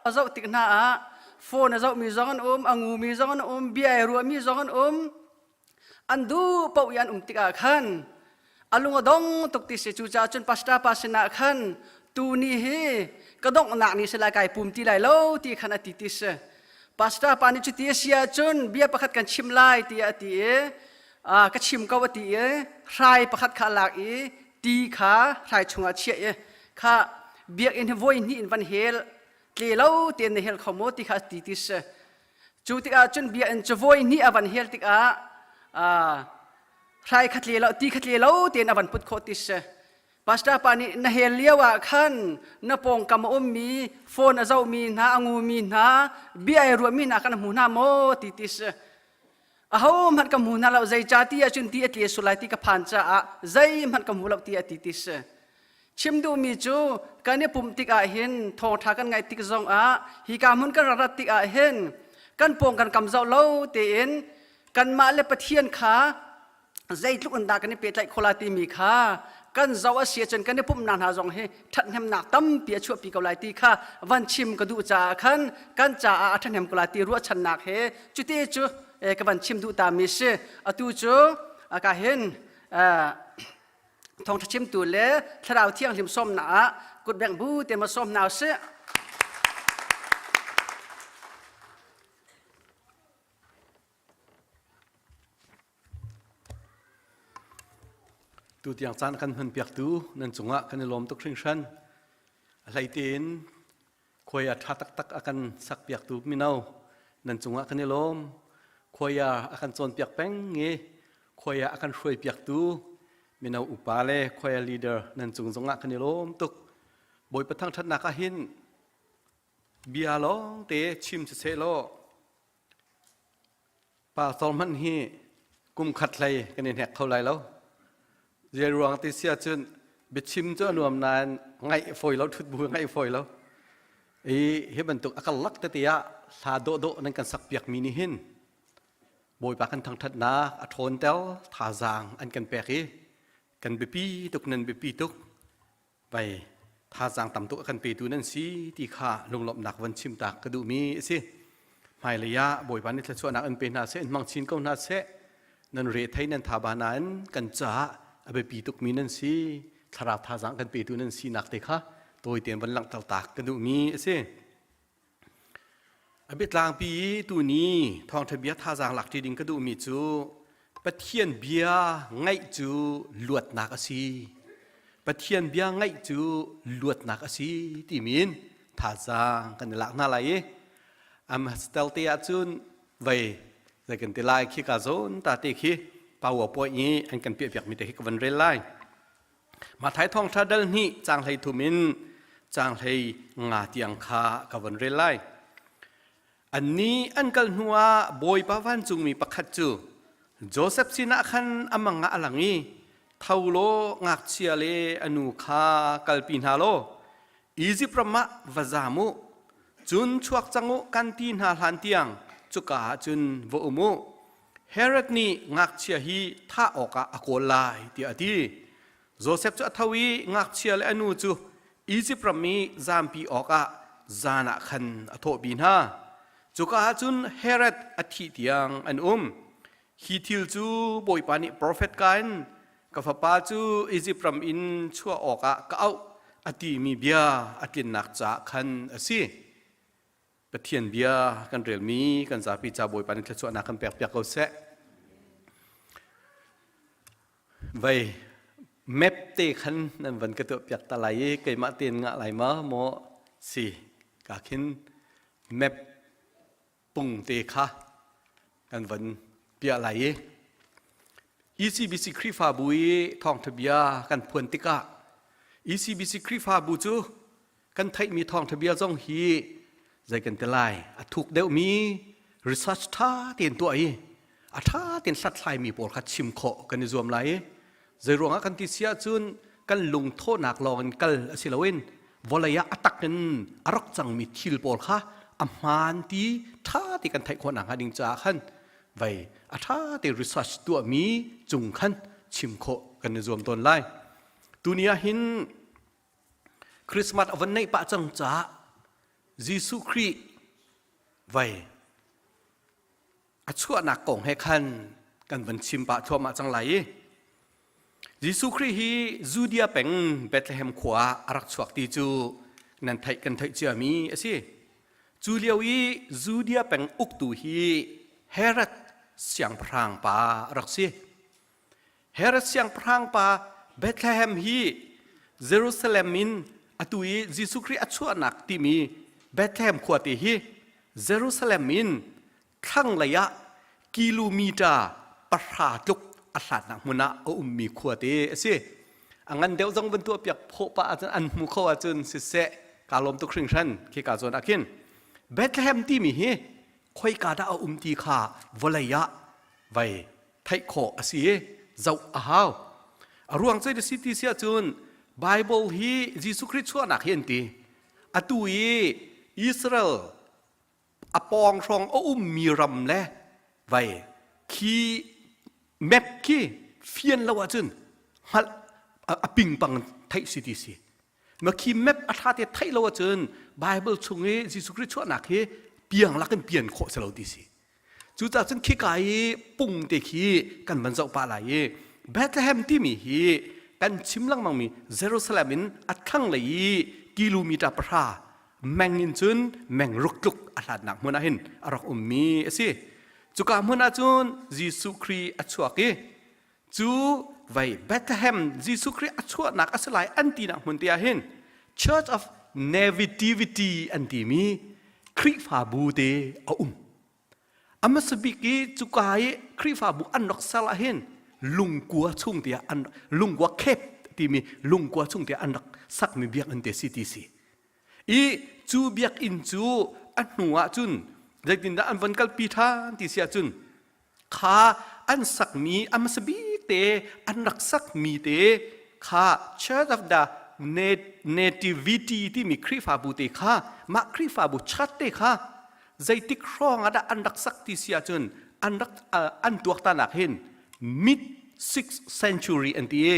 A zoh tik hna ah phone a zohmi zong an um, a ngumi zong an um, bia ai ruahmi zong an um. An duh paoh i an um tikah khan a lung a dong tuk ti si. Cucaah cun pastor pa sinah khan tu ni hi ka donghnak ni si lai kai pum ti lai lo ti khan a ti ti si. Pastor pa nih cuti a si ahcun bia pakhat kan chim lai tiah a ti i ka chim ko a ti i hrai pakhat kha a lak i ti kha hrai chungah chiah i kha biakinn hi voi hnih in van hel tle lo tein na hel kho maw ti kha ti ti si. Cu tikah cun biakinn cu voi hnih a van hel tikah hrai kha tle lo ti kha tle lo tein a van put khawh ti si. Pastor pa nih na hel lio ah khan na pawngkam a ummi phone a zohmi hna a ngumi hna bia ai ruahmi hna kan hmu hna maw ti ti si. Aho hmanh ka hmu hna lo zeica ti ahcun ti a tle sul lai ti ka phan caah zeihmanh ka hmu lo ti a ti ti si. Chim duhmi cu kan i pumh tikah hin thawngṭha kan ngaih tik zongah hika hmun kan rak rat tikah hin kan pawng kan kam zoh lo tein kanmah le Pathian kha zeitluk in dah kan i pehtlaih khawh lai timi kha kan zoh a si ahcun kan i pumhnak hna zong hi ṭhathnemnak tampi a chuahpi ko lai ti kha van chim ka duh caah khan kan caah a ṭhahnem ko lai ti ruahchannak he cuti cu ka van chim duh ta mi si. Atu cu ka hin thawngṭha chimtu le thlarau thianghlim sawmnak ah kutbengh bu te ma sawm hna usih. Tutiang caan kan hmanpiaktu nan cungah kan i lawm tuk hringhran. A hlei tein khuai a ṭha taktak a kan sakpiaktu mino nan cungah kan i lawm. Khuai a kan cawnpiak peng i khuai a kan hruaipiaktu mino upa le khuai leader nan cung zongah kan i lawm tuk. Bawipa thangṭhatnak ah hin bia lawng te chim siseh law Pastor hmanh hi kum khat hlei kan i hnek kho lai lo. Zei ruang ti si ahcun biachim cu a nuam nain ngaih fawi lo, ṭhut bu ngaih fawi lo. I hi bantuk a karlak tete ah hla dawhdawh nan kan sakpiakmi nih hin Bawipa kan thangṭhatnak a ṭhawnter, thazaang an kan pek i kan biapi tuk nan biapi tuk. Pei thazaang tam tuk a kan petu nan si ti kha lunglawmhnak von chim tak ka duhmi a si. Hmailei ah Bawipa nih thluachuahnak in pe hna seh, in hmang chin ko hna seh. Nan rethei nan thaba nain kan caah a biapi tukmi nan si. Thlarau thazaang kan petu nan sinak te kha tawi tein von langhter tak ka duhmi a si. A biatlangpi i tuni thawngṭha bia thazaang lakṭi ding ka duhmi cu Pathian bia ngaih cu luatnak a si. Pathian bia ngaih cu luatnak a si timi in thazaang kan i lak hna lai i Amstel te ahcun vei zei kan ti lai khi ka zawn ta te khi PowerPoint i an kan piahpiakmi te khi ka van rel lai. Matthai thawngṭha dal hnih caang 13 in caang 15 tiang kha ka von rel lai. Annih an kal hnuah Bawipa vancungmi pakhat cu Josef sinah khan a mang ah a lang i tho law ngakchia le a nu kha kalpi hna law Izipt ram ah va zam u, cun chuak cang u kan ti hna hlan tiang cuka ah cun va um u. Herod nih ngakchia hi thah awkah a kawl lai tiah a ti. Josef cu a tho i ngakchia le a nu cu Izipt ram i zampi awkah zan ah khan a thawhpi hna. Cuka ah cun Herod a thih tiang an um. Hi thil cu Bawipa nih profet ka in ka fapa cu Izipt ram in chuah awkah ka auh a timi bia a tlinnak caah khan a si. Pathian bia kan relmi kan zapi ca Bawipa nih thluachuahnak kan pek piak ko seh. Vei map te khan nan van ka tuah piak ta lai i keimah tein ngah lai ma maw si ka khin map pung te kha kan van piah lai i ECBC Khrihfabu i thawngtha bia kan phuan tikah ECBC Khrihfabu cu kan theihmi thawngtha bia zong hi zei kan ti lai a thuk deuhmi research ṭha tein tuah i a ṭha tein hlathlaimi pawl kha chim khawh kan i zuam lai i zei ruangah kan ti si ahcun kan lungthawhnak lawng in kal a si loin vawlei ah a tak in a rak cangmi thil pawl kha a hmaan ti ṭha ti kan theih khawh nakhnga ding caah khan vei a ṭha te research tuahmi cung khan chim khawh kan i zuam tawn lai. Tuni ah hin. Christmas a von neih pah cang caah Jesuh Khrih vai a chuahnak kong he khan kan van chim pah thluahmah cang lai i Jesuh Khrih hi Judea peng Bethlehem khua ah a rak chuak ti cu nan theih kan theih ciami a si. Cu lio i Judea peng uktu hi Herod siangpahrang pa a rak si. Herod siangpahrang pa Bethlehem hi Jerusalem in atu i Jesuh Khrih a chuahnak timi Bethlehem khuate hi Jerusalem in thlanglei ah kilometer pahra tluk a hlatnak hmun ah a ummi khuate a si. A ngan deuh zong van tuah piak phawh pah ahcun an hmu kho ahcun siseh kaa lawm tuk hringhran khi ka zawn ah khin Bethlehem timi hi khoika dah a um ti kha vawlei ah vai theih khawh a si i zoh a hau. A ruang cu si ti si ahcun Bible hi Jesuh Khrih chuahnak hi an ti. Atu i Israel a pawng hrawng a ummi ram le vai khi map khi fian lo ahcun hngalh a pingpang theih si ti si ma khi map a ṭha te theih lo ahcun Bible chung i Jesuh Khrih chuahnak hi piang lakin pian khawh si lo ti si Cucaah cun khika i pung te khi kan van zoh pah lai i Bethlehem timi hi kan chim lengmangmi Jerusalem in a thlanglei i kilometer pahra meng in cun meng ruk tluk a hlatnak hmun ah hin a rak ummi a si. Cuka hmun ah cun Jesuh Khrih a chuak i cu vei Bethlehem Jesuh Khrih a chuahnak a si lai an tinak hmun te ah hin Church of Nativity an timi Khrihfabu te a um. A hmasa bik i cuka i Khrihfabu an rak ser ah hin lungkua chung tiah an lungkua khep timi lungkua chung tiah an rak sakmi biakinn te si ti si. I cu biakinn cu a hnu ah cun zeitindah an von kalpi ṭhan ti si ahcun kha an sakmi a hmasa bik te an rak sakmi te kha Church of the Nativity timi Khrihfabu te kha mah Khrihfabu church te kha zeitik hrawng ah dah an rak sak ti si ahcun an rak an tuaktanak hin mid 6th century an ti i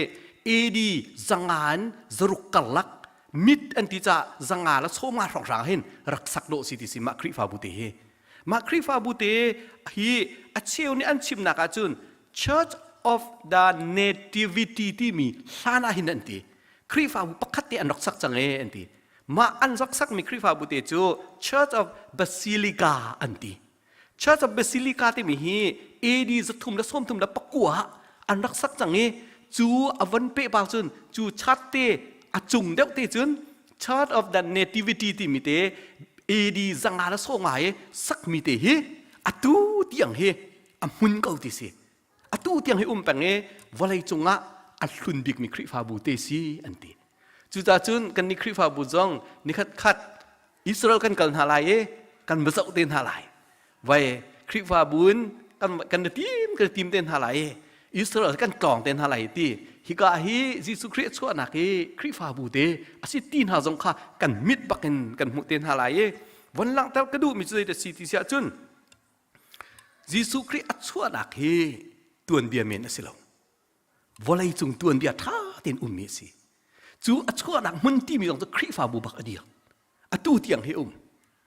AD zangan zaruk karlak mid an ti ca zanga la sawma hrawnghrang hin rak sak dawh si ti si mah Khrihfabu te hi Mah Khrihfabu te hi a cheu nih an chimnak ahcun Church of the Nativity timi hlan ah hin an ti. Khrihfabu pakhat te an rak sak cang ee an ti. Mah an rak sakmi Khrihfabu te cu Church of Basilica an ti. Church of Basilica timi hi AD zathum le sawmthum le pakua ah an rak sak cang i cu a von peh pa cun cu chart te a cung deuh te cun Church of the Nativity timi te AD zanga le saw ngai sakmi te hi atu tiang hi a hmun ko ti si. Atu tiang hi um peng i vawlei cungah a hlun bikmi Khrihfabu te si an ti. Cucaah cun kan nih Khrihfabu zong nikhat khat Israel kan kal hna lai i kan va zoh te hna lai. Vai Khrihfabu in kan kan tim kan tim te hna lai i Israel kan tlawng te hna lai ti hika hi Jesuh Khrih chuahnak hi Khrihfabu te a si ti hna zong kha kan mit bakin kan hmuh te hna lai i von langhter ka duhmi cu zei si ti siah cun Jesuh Khrih a chuahnak hi tuanbia men a si lo vawlei cung tuanbia ṭha tein ummi a si cu a chuahnak hmun timi zong cu Khrihfabu bak a dir atu tiang hi um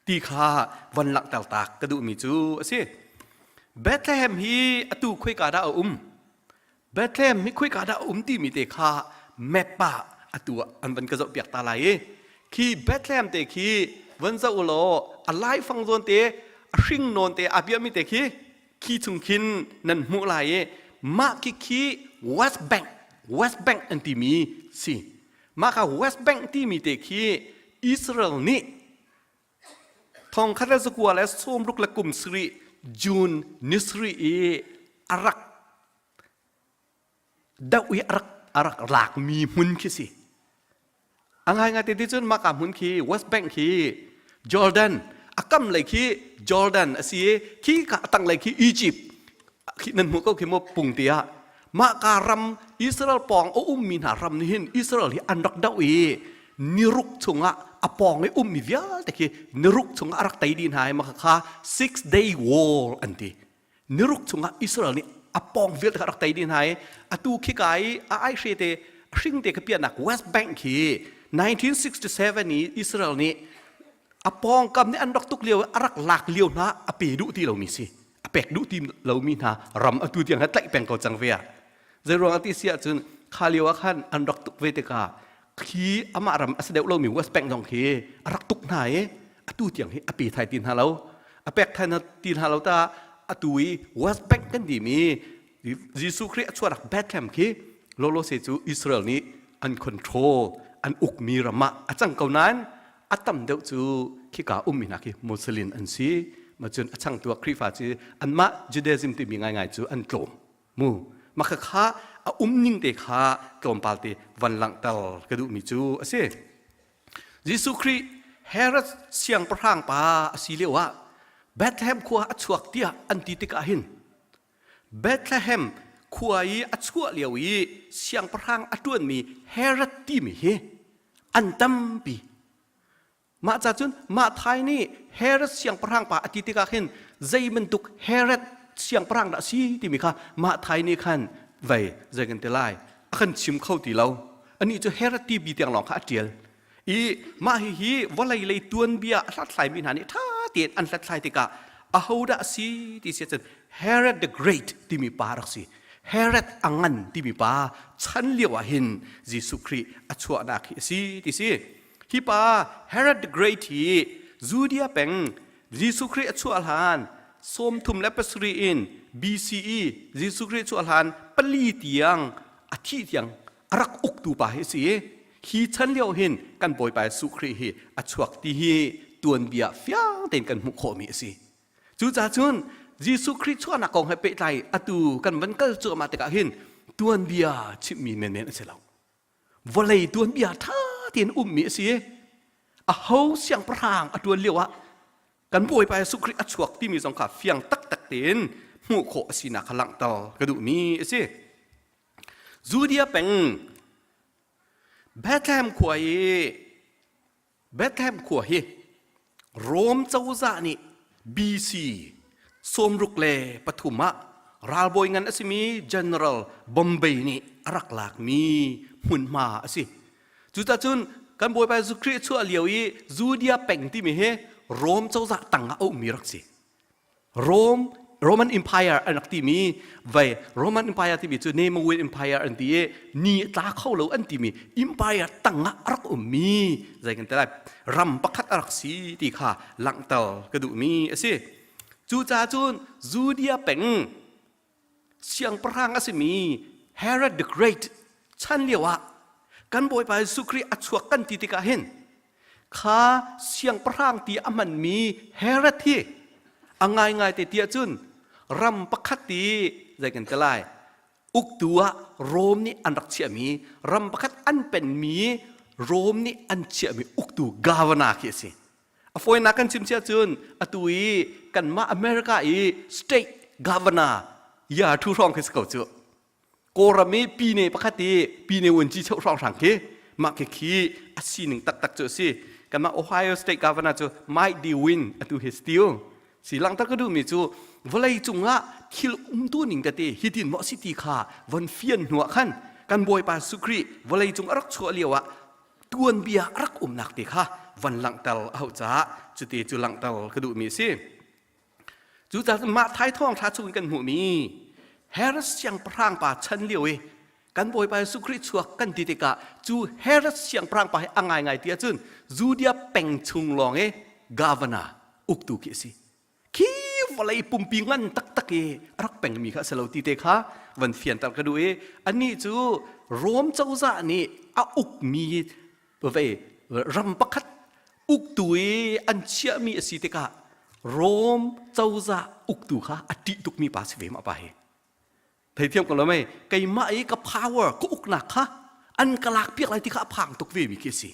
ti kha von langhter tak ka duhmi cu a si. Bethlehem hi atu khoika dah a um? Bethlehem hi khoika dah a um timi te kha map ah atu ah an van ka zoh piak ta lai i khi Bethlehem te khi von zoh u law a laifang zawn te a hring nawn te aa piahmi te khi khi chung khin nan hmuh lai i mah khi khi West Bank West Bank an timi si mah kha West Bank timi te khi Israel nih thong khat le zakua le sawmruk le kum sarih June ni sarih i a rak doh i a rak a rak lakmi hmun khi si. A ngaingai te ti cun mah ka hmun khi West Bank khi Jordan a kam lei khi Jordan a si i khi ka a tanglei khi Egypt khi nan hmuh ko khi maw pung ti ah mah ka ram Israel pawng a ummi hna ram nih hin Israel hi an rak doh i niruk chungah a pawng i ummi vialte khi niruk chungah a rak tei dih hna i mah kha six day war an ti niruk chungah Israel nih a pawng vialte kha rak tei dih hna i atu khika i a aihre te hring te ka piahnak West Bank khi 1967 i Israel nih a pawngkam nih an rak tuk lio a rak lak lio hna a pe duh ti lomi si a pek duh ti lomi hna ram atu tiang he tlaih peng ko cang ve ah zeiruang ah ti si ahcun kha lio ah khan an rak tuk ve tikah khi amah ram a si deuh lomi West Bank zong khi a rak tuk hna i atu tiang hi a pe thai ti hna lo a pek thai ti hna lo ta atu i West Bank kan timi Jesuh Khrih a chuahnak Bethlehem khi lolo se cu Israel nih an control an ukmi ram ah a cang ko nain a tam deuh cu khika ummi hna khi Muslim an si ma cun a changtu ah Khrihfa cu anmah Judaism timi ngaingai cu an tlawm mu mah kha a umning te kha tlawmpal te van langhter ka duhmi cu a si Jesuh Khrih Herod siangpahrang pa a si lio ah Bethlehem khua a chuak tiah an ti tikah hin Bethlehem khua i a chuah lio i siangpahrang a ṭuanmi Herod timi hi an tampi. Mah ca cun mah thai nih Herod siangpahrang pa a ti tikah khin zei bantuk Herod siangpahrang dah a si timi kha mah thai nih khan vei zei kan ti lai a kan chim kho ti lo. Anih cu Herod ti bi tiang lawng kha a ṭial. I mah hihi vawlei lei tuanbia a hlathlaimi hna nih ṭha tein an hlathlai tikah ahodah a si ti si ahcun Herod the Great timi pa rak si. Herod a ngan timi pa chan lio ah hin Jesuh Khrih a chuahnak hi a si ti si. Hi pa Herod the Great hi Judea peng Jesuh Khrih a chuah hlan 37 in BCE Jesuh Khrih chuah hlan pali tiang a thih tiang a rak uktu pa hi a si. Hi chan lio hin kan Bawipa Jesuh Khrih hi a chuak ti hi tuanbia fiang tein kan hmuh khawhmi a si. Cucaah cun Jesuh Khrih chuahnak kong he pehtlai atu kan van kal cuahmah tikah hin tuanbia chimhmi menmen a si lo. Vawlei tuanbia ṭha tein ummi a si i aho siangpahrang a ṭuan lio ah kan Bawipa Jesuh Khrih a chuak timi zong kha fiang taktak tein hmuh khawh a sinak kha langhter ka duhmi a si. Judea peng Bethlehem khua i Bethlehem khua hi Rom cozah nih BC 63 ah ralbawi ngan a simi General Bombay nih a rak lakmi hmunhma a si. Cucacun kan Bawipa Jesuh Khrih chuah lio i Judea peng timi hi Rom cozah tang ah a ummi rak si. Rome Roman Empire an rak timi vei Roman Empire timi cu Nemawin Empire an ti i ni tla kho lo an timi empire tang ah a rak ummi zei kan ti lai ram pakhat a rak si ti kha langhter ka duhmi a si. Cucaah cun Judea peng siangpahrang a simi Herod the Great chan lio ah kan Bawipa Jesuh Khrih a chuak kan ti tikah hin kha siangpahrang ti a hmanmi Herod hi a ngaingai te tiah cun ram pakhat i zei kan ti lai uktu ah Rom nih an rak chiahmi ram pakhat an penmi Rom nih an chiahmi uktu governor khi a si. A fawinak kan chim cia cun atu i kanmah America i state governor ya thu hrawng khi si ko cu. Kawlram i pine pakhat i pine vuanci cheu hrawng hrang khi mah khi khi a sining taktak cu a si. Kanmah Ohio state governor cu Mike DeWine atu hi si Si langhter ka duhmi cu vawlei cungah thil umtu ning tete hitin maw si ti kha von fian hnuah khan kan Bawipa Jesuh Khrih vawlei cung a rak chuah lio ah tuanbia a rak umnak te kha van langhter a hauh caah cuti cu langhter ka duhmi a si. Cucaah mah thai thawng thla chung in kan hmuhmi Herod siangpahrang pa chan lio i kan Bawipa Jesuh Khrih chuak kan ti tikah cu Herod siangpahrang pa hi a ngaingai ti ahcun Judea peng chung lawng i governor uktu khi a si. Khi vawlei pumpi ngan taktak i a rak pengmi kha a si lo ti te kha van fianter ka duh i anih cu Rom cozah nih a ukmi vei ram pakhat uktu i an chiahmi a si tikah Rom cozah uktu kha a ṭih tukmi pa si ve mah pa hi. Theithiam ko lo mei keimah i ka power ka uknak kha an ka lak piak lai ti kha a phang tuk ve mi khi a si.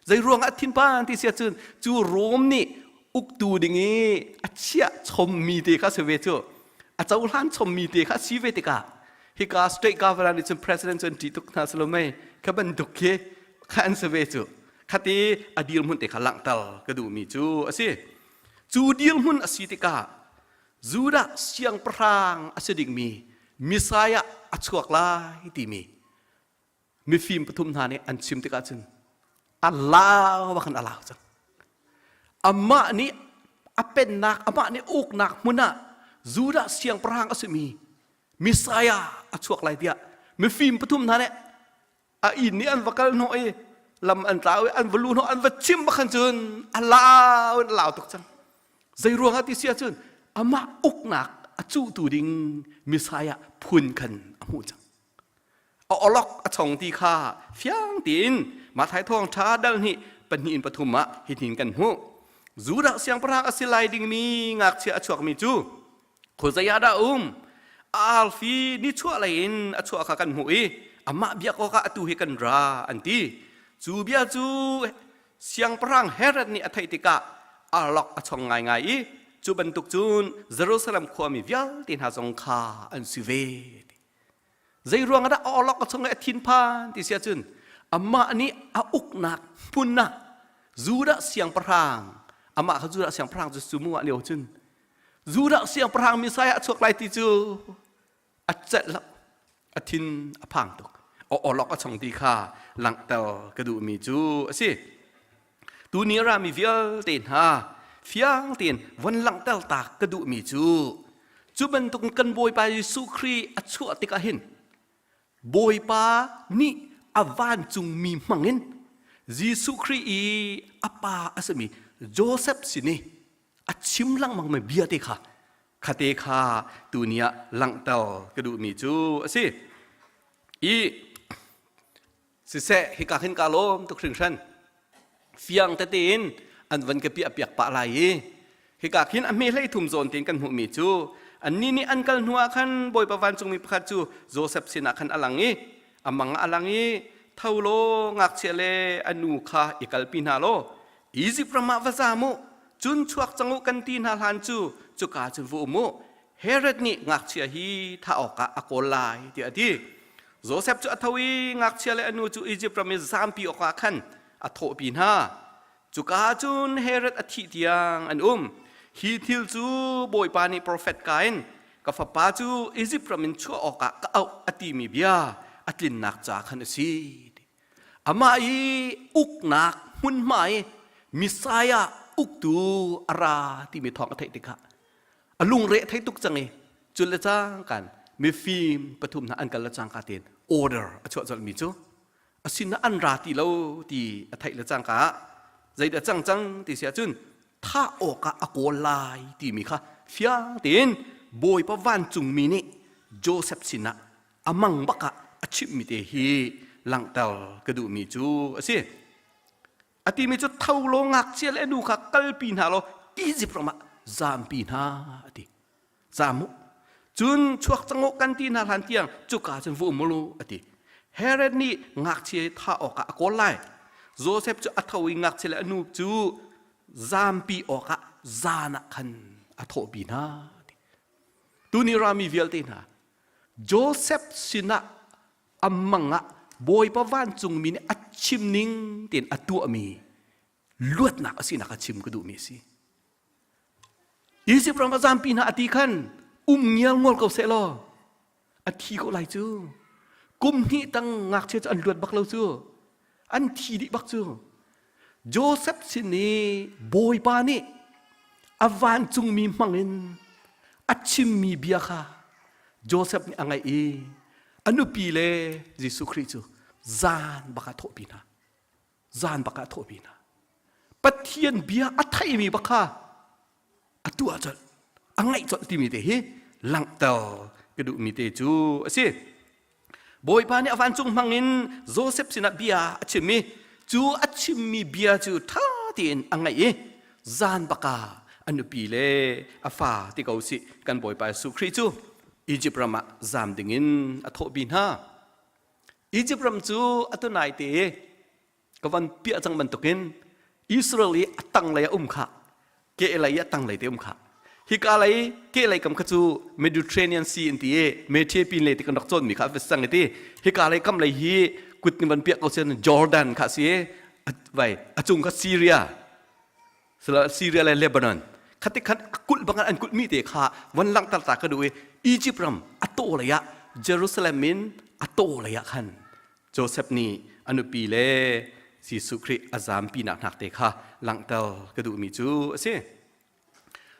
Zei ruangah thinphan ti si ahcun cu Rom nih uktu ding i a chiah chommi te kha si ve cu a cohlan chommi te kha si ve tikah hika state governor nih cun president cu an ṭih tuk hna si lo mei kha bantuk khi kha an si ve cu khati a dirhmun te kha langhter ka duhmi cu a si cu dirhmun a si tikah Judah siangpahrang a si dingmi Messiah a chuak lai timi mifim pathum hna nih an chim tikah cun. A lau bak in a lau cang. Amah nih a pennak, amah nih uknak hmun ah Judah siangpahrang a simi Messiah a chuak lai tiah mifim pathum hna nih a inn nih an va kal hnawh i lam an tlau i an va lu hnawh an va chim bak khan cun a lau in a lau tuk cang. Zei ruangah ti si ahcun amah uknak a cuhtu ding Messiah phun khan a hmuh cang. A awlok a chong ti kha fiang tein Matthai thawng ṭha dal hnih pahnih in pathum ah hitin kan hmuh. Judah siangpahrang a si lai dingmi ngakchia a chuakmi cu khuazei ah dah um? Arfi nichuah lei in a chuah kha kan hmuh i amah biak awkah atu hi kan ra an ti. Cu bia cu siangpahrang Herod nih a theih tikah arlok a chong ngaingai i cu bantuk cun Jerusalem khuami vialte hna zong kha an si ve. Zei ruang ah dah a awlok a chung i a thinphan ti si ahcun amah nih a uknak hmun ah Judah siangpahrang amah kha Judah siangpahrang cu sumu ah lio cun Judah siangpahrang Messiah a chuak lai ti cu a celh lo a thin a phang tuk a awlok a chong ti kha langhter ka duhmi cu a si tuni rami vialte hna fiang tein von langhter ta ka duhmi cu cu bantuk kan Bawipa Jesuh Khrih a chuah tikah hin Bawipa nih a vancungmi hmangin Jesuh Khrih i a pa a simi Joseph sin i a chim lengmangmi bia te kha khate kha tuni ah langhter ka duhmi cu a si. I Siseh, hika hin ka lawm tuk hringhran. Fiang tete in an van ka piah piak pah lai i hika khin a hme hlei thum zawn tein kan hmuhmi cu annih nih an kal hnu ah khan Bawipa vancungmi pakhat cu Joseph sinah khan a lang i a mang ah a lang i tho law ngakchia le a nu kha i kalpi hna law Izipt ram ah va zam u cun chuak cang u kan ti hna hlan cu cuka cun va um u Herod nih ngakchia hi thah awkah a kawl lai tiah a ti. Josef cu a tho i ngakchia le a nu cu Izipt ram i zampi awkah khan a thawhpi hna. Cuka ah cun Herod a thih tiang an um. Hi thil cu Bawipa nih profet ka in ka fapa cu Izipt ram in chuah awkah ka auh a timi bia a tlinnak ca khan a si. Amah i uknak hmunhma i Messiah uktu a ra timi thawng a theih tikah a lungre thei tuk cang i cul le cangkan mifim pathum hna an kal le cangka tein order a chuah colhmi cu a sinah an ra ti lo ti a theih le cangka ah zeidah cang cang ti si ahcun thah awkah a kawl lai timi kha fiang tein Bawipa vancungmi nih Joseph sinah a mang bak ah a chimhmi te hi langhter ka duhmi cu a si. A timi cu tho law ngakchia le nu kha kalpi hna law Izipt ram ah zampi hna a ti. Zam u. Cun chuak cang u kan ti hna hlan tiang cuka cun va um u a ti. Herod nih ngakchia thah awkah a kawl lai. Joseph cu a tho i ngakchia le a nu cu zampi awkah zan ah khan a thawhpi hna. Tuni rami vialte hna Joseph sinah a mang ah Bawipa vancungmi nih a chim ning tein a tuahmi luatnak a sinak a chim ka duhmi a si. Izipt ram a zampi hna a ti khan um ngial ngol ko seh law a thi ko lai cu. Kum hnih tang ngakchia cu an luat bak lo cu. An thi dih bak cu. Joseph sin i Bawipa nih a vancungmi hmangin a chimmi bia kha Joseph nih a ngaih i a nupi le Jesuh Khrih cu zan bak ah thawhpi hna. Zan bak ah thawhpi hna. Pathian bia a theimi bak kha a tuah colh, a ngaih colh timi te hi langhter ka duhmi te cu a si. Bawipa nih a vancung hmangin Joseph sinah bia a chim i cu a chimmi bia cu ṭha tein a ngaih i zan bak ah a nupi le a fa ti ko sih kan Bawipa Jesuh Khrih cu Izipt ram ah zam dingin a thawhpi hna. Izipt ram cu atu naite ka van piah cang bantukin Israel i a tanglei a um kha kehlei i a tanglei te um kha hika lei kehlei kam kha cu Mediterranean Sea in ti i Mediterranean lei ti kan rak cawnmi kha a cang i ti hika lei kam lei hi kut ni van piah ko sen Jordan kha si vai a cung kha Syria Syria le Lebanon khati khan a kulh bang an kulh mi te kha van langhter ta ka duh i Egypt ram a taw lei ah Jerusalem in a taw lei ah khan Joseph nih a nupi le Jesuh Khrih a zampinak hnak te kha langhter ka duhmi cu a si.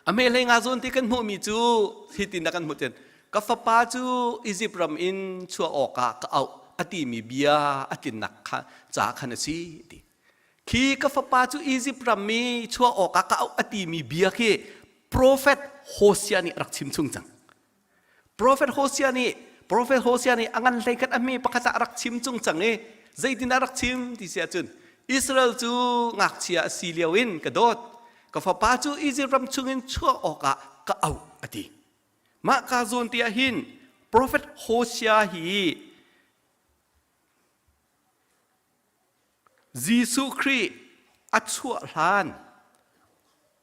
A hme hlei nga zawn ti kan hmuhmi cu hitin a kan hmuh tin ka fapa cu Izipt ram in chuah awkah ka auh a timi bia a tlinnak kha ca khan a si ti. Khi ka fapa cu Izipt ram i chuah awkah ka auh a timi bia khi profet Hosea nih a rak chim chung cang. Profet Hosea nih Profet Hosea nih a ngan hlei khat a hme pakhat ah a rak chim chung cang i zeitin a rak chim ti si ahcun Israel cu ngakchia a si lio in ka dawt ka fapa cu Izipt ram chungin chuah awkah ka auh a ti. Mah ka zawn ti ah hin Profet Hosea hi Jesuh Khrih a chuah hlan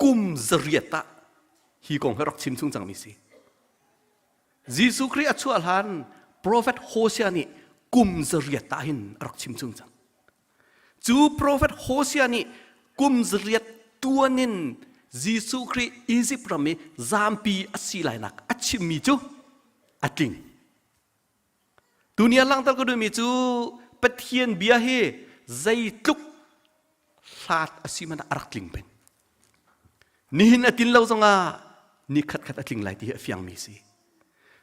kum zariat ah hi kong hi rak chim chung cangmi si. Jesuh Khrih a chuah hlan profet Hosea nih kum zariat ah hin a rak chim chung cang. Cu profet Hosea nih kum zariat tuan in Jesuh Khrih Egypt ram i zampi a si lainak a chimmi cu a tling. Tuni ah langhter ka duhmi cu Pathian bia hi zeitluk hlat a si hmanh ah a rak tling peng. Nihin a tlin lo zongah ni khatkhat a tling lai ti hi a fiangmi si.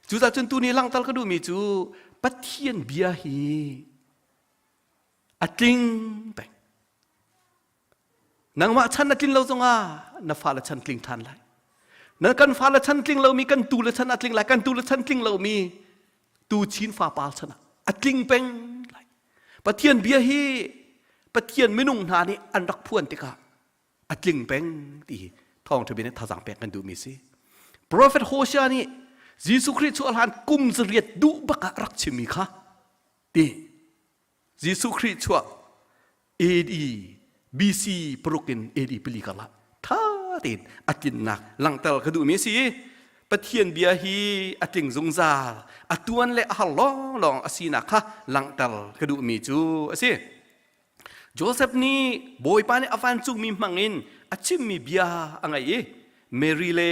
Cucaah cun tuni langhter ka duhmi cu Pathian bia hi a tling peng. Nangmah chan na tlin lo zongah na fale chan tling ṭhan lai. Na kan fale chan tling lomi kan tu le chan a tling lai. Kan tu le chan tling lomi tu chin fapa chan ah a tling peng lai. Pathian bia hi Pathian minung hna nih an rak phuan tikah a tling peng ti hi thawngṭha bia nih thazaang pek kan duhmi si. Prophet Hosea nih Jesuh Khrih chuah hlan kum zariat duh bak ah rak chimmi kha ti Jesuh Khrih chuah AD BC paruk in AD pali karlah tha tein a tlinnak langhter ka duhmi a si i Pathian bia hi a tling zungzal a tuan le a har lawnglawng a sinak kha langhter ka duhmi cu a si. Joseph nih Bawipa nih a vancungmi hmangin a chimmi bia a ngaih i Mary le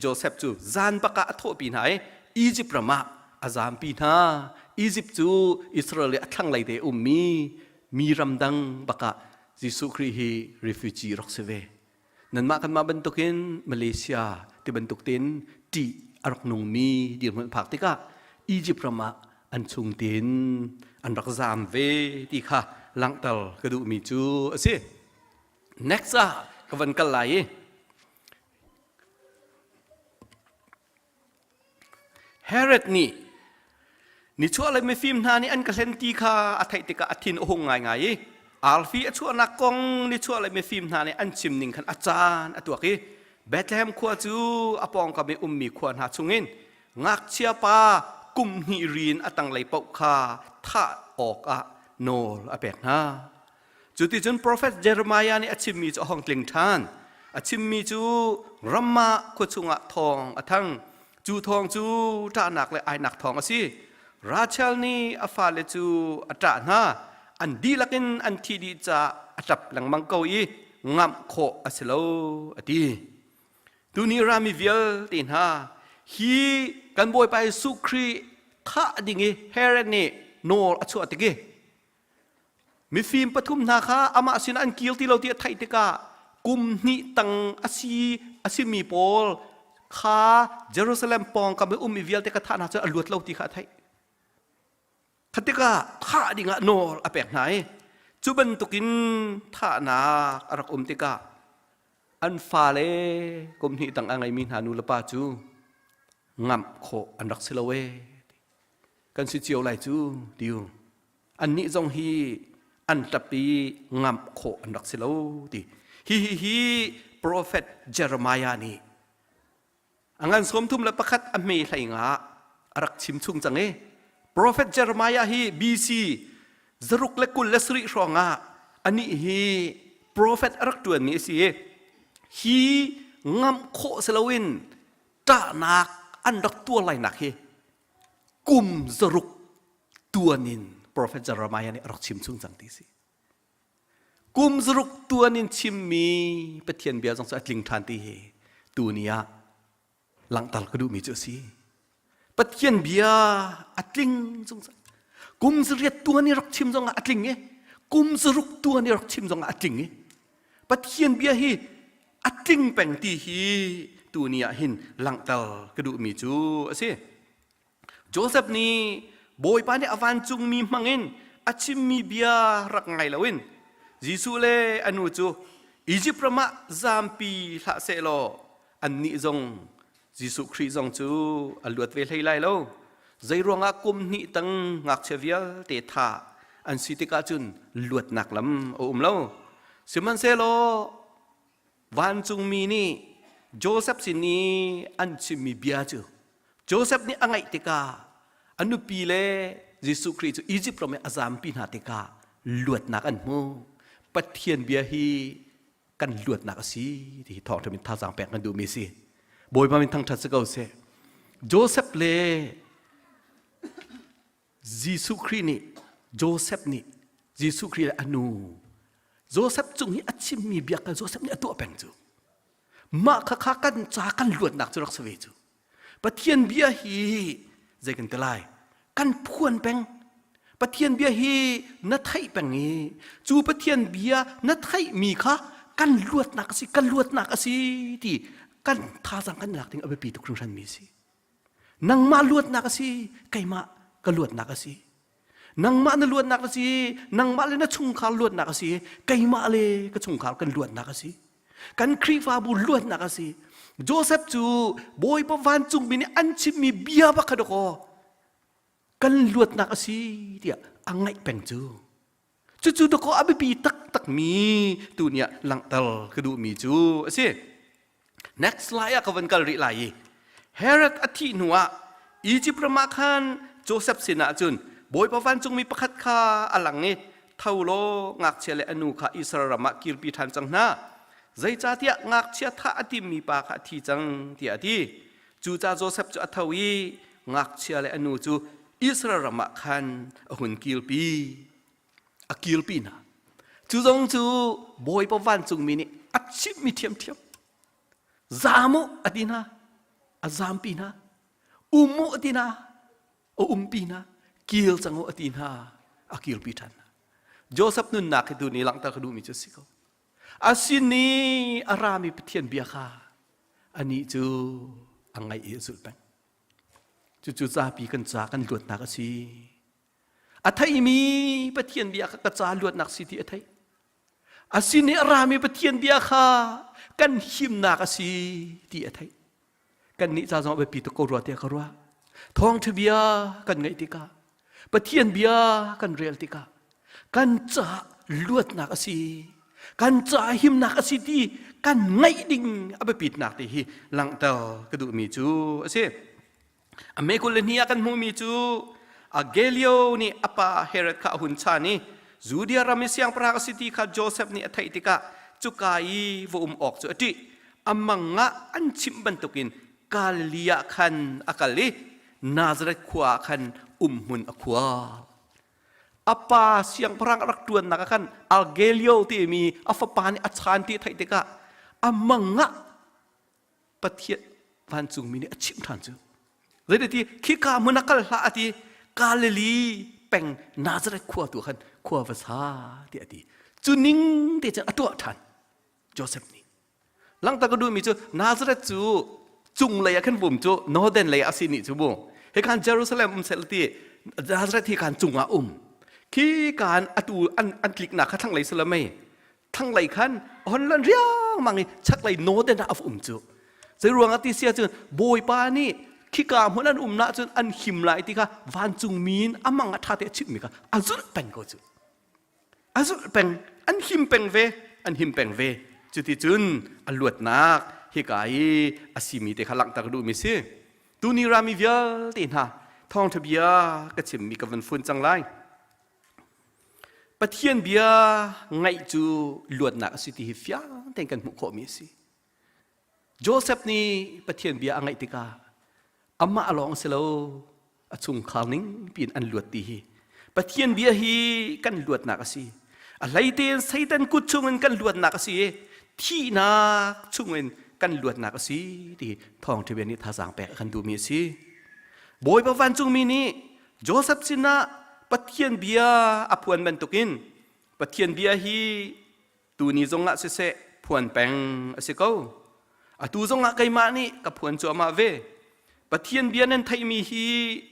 Joseph cu zan bak ah a thawhpi hna i Izipt ram ah a zampi hna. Izipt cu Israel i a thlanglei te ummi mi ramdang bak ah Jesuh Khrih hi refugee rak si ve. Nanmah kanmah bantukin Malaysia ti bantuk tein ṭih a rak nungmi dirhmun phak tikah Egypt ram ah an chung tein an rak zaam ve ti kha langhter ka duhmi cu a si. Next ah ka van kal lai i Herod nih nichuahlei mifim hna nih an ka hlen ti kha a theih tikah a thin a hung ngaingai i arfi a chuahnak kong nichuahlei mifim hna nih an chim ning khan a caan a tuak i Bethlehem khua cu a pawngkam i ummi khua hna chungin ngakchia pa kum hnih rin a tanglei paoh kha thah awkah nawl a pek hna. Cuticun profet Jeremiah nih a chimmi cu a hung tling ṭhan. A chimmi cu Ramah khua chungah thawng a thang. Cu thawng cu ṭahnak le ainak thawng a si. Rachel nih a fale cu a ṭah hna. An dihlak in an thih dih caah a ṭap lengmang ko i ngamh khawh a si lo, a ti. Tuni rami vialte hna hi kan Bawipa Jesuh Khrih thah ding i Herod nih nawl a chuah tik i Mifim pathum hna kha amah sinah an kir ti lo ti a theih tikah kum hnih tang a si a simi pawl kha Jerusalem pawngkam i ummi vialte ka thah hna cu a luat lo ti kha a theih. Kha tikah thah dingah nawl a pek hna i cu bantukin thahnak a rak um tikah an fale kum hnih tang a ngeimi hna nu le pa cu ngamh khawh an rak si lo ee kan si cio lai cu tiu annih zong hi an ṭap i ngamh khawh an rak si lo ti hi hi hi profet Jeremiah nih a ngan 31 a hme hlei nga a rak chim chung cang i profet Jeremiah hi BC 127 hrawng ah anih hi profet a rak ṭuanmi a si i hi ngamh khawh si loin ṭahnak an rak tuar lainak hi kum zaruk tuan in profet Jeremiah nih a rak chim chung cang ti si. Kum zaruk tuan in chimmi Pathian bia zong cu a tling ṭhan ti hi tuni ah langhter ka duhmi cu a si. Pathian bia a tling zungzal. Kum zariat tuan i rak chim zong ah a tling i. Kum zaruk tuan i rak chim zong ah a tling i Pathian bia hi a tling peng ti hi tuni ah hin langhter ka duhmi cu a si. Joseph nih Bawipa nih a vancungmi hmangin a chimmi bia rak ngai loin Jesuh le a nu cu Izipt ram ah zampi hlah sehlaw annih zong Jesuh Khrih zong cu a luat ve hlei lai lo. Zeiruangah kum hnih tang ngakchia vialte thah an si tikah cun luatnak lam a um lo. Sihmanhsehlaw vancungmi nih Joseph sin i an chimmi bia cu Joseph nih a ngaih tikah a nupi le Jesuh Khrih cu Izipt ram i a zampi hna tikah luatnak an hmu. Pathian bia hi kan luatnak a si ti hi thawngṭha min thazaang pek kan duhmi a si. Bawipa min thangṭhat si ko seh. Joseph le Jesuh Khrih nih Joseph nih Jesuh Khrih le a nu Joseph cung hi a chimmi bia kha Joseph nih a tuah peng cu. Mah kha kha kan ca kan luatnak cu rak si ve cu. Pathian bia hi zei kan ti lai? Kan phuan peng. Pathian bia hi na theih peng i cu Pathian bia na theihmi kha kan luatnak a si, kan luatnak a si ti kan thazaang kan lak ding a biapi tuk hringhranmi a si. Nangmah luatnak a si, keimah ka luatnak a si. Nangmah na luatnak a si, nangmah le na chungkhar luatnak a si, keimah le ka chungkhar kan luatnak a si. Kan Khrihfabu luatnak a si. Joseph cu Bawipa vancungmi nih an chimmi bia bak kha dakaw kan luatnak a si tiah a ngaih peng cu. Cucu dakaw a biapi taktakmi tu nih ah langhter ka duhmi cu a si. Next slide ah ka van kal rih lai i Herod a thih hnu ah Egypt ram ah khan Joseph sinah cun Bawipa vancungmi pakhat kha a lang i tho law ngakchia le a nu kha Israel ram ah kirpi ṭhan cang hna. Zeicahtiah ngakchia thah a timmi pa kha a thi cang tiah a ti. Cucaah Joseph cu a tho i ngakchia le a nu cu Israel ram ah khan a hun kirpi. A kirpi hna. Cu zong cu Bawipa vancungmi nih a chimhmi ṭhiamṭhiam. Zaam u a ti hna. A zaampi hna. Um u a ti hna. A umpi hna. Kil cang u a ti hna. A kirpi ṭhan hna. Joseph nunnak hi tu ni langhter ka duhmi cu a si ko. A sin i a rami Pathian bia kha anih cu a ngaih i a zulh peng. Cucu zapi kan ca kan luatnak a si. A theimi Pathian bia kha ka ca luatnak si ti a theih. A sin i a rami Pathian bia kha kan himnak a si ti a theih. Kannih ca zong a biapi tuk ko rua tiah ka ruah. Thawngṭha bia kan ngaih tikah, Pathian bia kan rel tikah, kan caah luatnak a si, kan caah himnak a si ti kan ngaih ding a biapitnak te hi langhter ka duhmi cu a si. A me 22 ah kan hmuhmi cu Agelio nih a pa Herod kha a hun chan i Judea ram i siangpahrang a si ti kha Joseph nih a theih tikah cuka i va um awk cu a ṭih. A mang ah an chimh bantukin Galilee ah khan a kal i Nazareth khua ah khan umhmun a khuar. A pa siangpahrang a rak ṭuannak ah khan Argelio timi a fapa nih a chan ti a theih tikah a mang ah Pathian vancungmi nih a chimh ṭhan cu. Zeiti khika hmun ah kal hlah a ti Galilee peng Nazareth khua tu khan khua va sa tiah a ti. Cu ning te cun a tuah ṭhan Joseph nih. Langhter ka duhmi cu Nazareth cu cunglei ah khan vum cu northern lei ah a si nih cu bu. Hi khan Jerusalem um sel ti Nazareth hi khan cungah um. Khi kan atu an an tliknak kha thlanglei si lo mei. Thlanglei khan hon lan riangmang i chaklei northern ah a um cu. Zei ruangah ti si ahcun Bawipa nih khika hmun an umnak cun an him lai ti kha vancung mi in amang a ṭha te a chimhmi kha a zulh peng ko cu. A zulh peng, an him peng ve, an him peng ve. Cuticun a luatnak hika i a simi te kha langhter ka duhmi si. Tuni rami vialte hna thawngṭha bia ka chimmi ka van fun cang lai. Pathian bia ngaih cu luatnak a si ti hi fiang tein kan hmuh khawhmi a si. Joseph nih Pathian bia a ngaih tikah amah lawng si lo a chungkhar ning piin an luat ti hi Pathian bia hi kan luatnak a si. A hlei tein Satan kut chungin kan luatnak a si i thihnak chungin kan luatnak a si ti thawngṭha bia nih thazaang pek a kan duhmi a si. Bawipa vancungmi nih Joseph sinah Pathian bia a phuan bantukin. Pathian bia hi tuni zongah siseh phuan peng a si ko. Atu zongah keimah nih ka phuan cuahmah ve. Pathian bia nan theihmi hi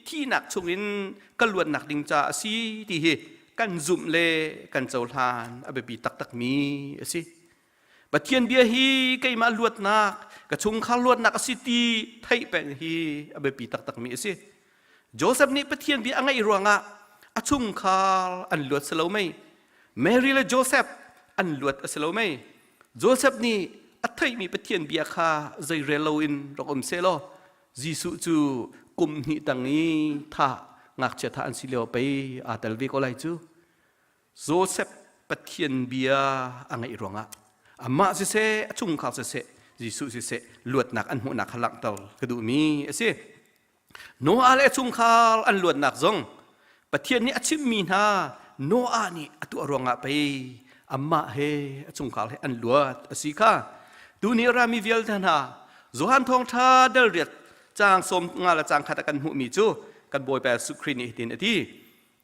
thihnak chungin ka luatnak ding ca a si ti hi kan zumh le kan cohlan a biapi taktakmi a si. Pathian bia hi keimah luatnak, ka chungkhar luatnak a si ti theih peng hi a biapi taktakmi a si. Joseph nih Pathian bia a ngaih ruangah a chungkhar an luat si lo mei? Mary le Joseph an luat a si lo mei? Joseph nih a theihmi Pathian bia kha zeirel loin rak um sehlaw Jesuh cu kum hnih tang i thah ngakchia thah an si lio pei aa tel ve ko lai cu. Joseph Pathian bia a ngaih ruangah amah siseh a chungkhar siseh Jesuh siseh luatnak an hmuhnak kha langhter ka duhmi a si. Noah le chungkhar an luatnak zong Pathian nih a chimhmi hna Noah nih a tuah ruangah pei amah he a chungkhar he an luat a si kha. Tuni rami vialte hna Johan thawngṭha dal riat caang sawm nga le caang khat a kan hmuhmi cu kan Bawipa Jesuh Khrih nih hitin a ti.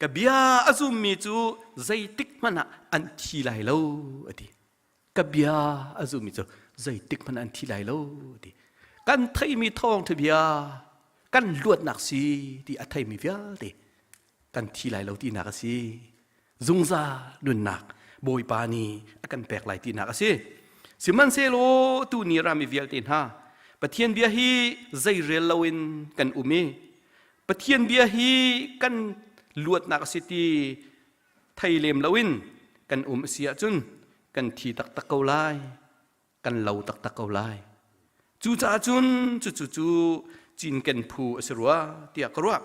Ka bia a zummi cu zeitik hmanh ah an thi lai lo a ti. Ka bia a zummi cu zeitik hmanh an thi lai lo a ti. Kan theihmi thawngṭha bia kan luatnak si ti a theimi vialte kan thi lai lo tinak a si. Zungzal nunnak Bawipa nih a kan pek lai tinak a si. Sihmanhsehlaw tuni rami vialte hna Pathian bia hi zeirel loin kan um i Pathian bia hi kan luatnak a si ti thei lem loin kan um a si ahcun kan thi taktak ko lai, kan lo taktak ko lai. Cucaah cun cucu cu cinken phu a si rua tiah ka ruah.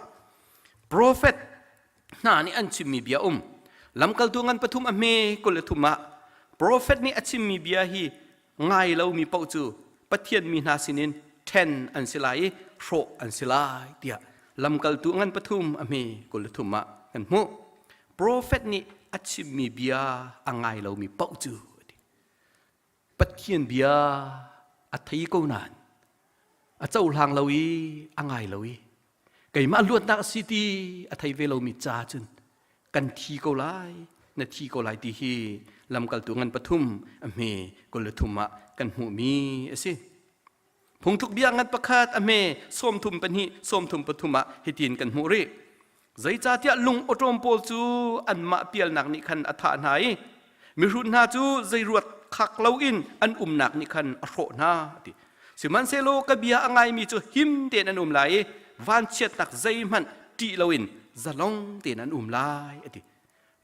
Profet hna nih an chimmi bia um. Lamkaltu ngan pathum a hme 23 ah profet nih a chimmi bia hi ngai lomi paoh cu Pathian mi hna sinin ṭhen an si lai i hrawh an si lai tiah lamkaltu ngan pathum a hme 23 ah kan hmuh. Profet nih a chimmi bia a ngai lomi paoh cu Pathian bia a thei ko nain a cohlang lo i a ngai lo i keimah luatnak a si ti a thei ve lomi ca cun kan thi ko lai na thi ko lai ti hi lamkaltu ngan pathum a hme 23 ah kan hmuhmi a si. Phungtluk bia ngan pakhat a hme 32 33 ah hitin kan hmuh rih. Zeicahtiah lung awṭawm pawl cu anmah pialnak nih khan a thah hna i mihrut hna cu zeiruat khak loin an umnak nih khan a hrawh hna ti. Sihmanhsehlaw ka bia a ngaimi cu him tein an um lai i vanchiatnak zeihmanh ṭih loin zalong tein an um lai a ti.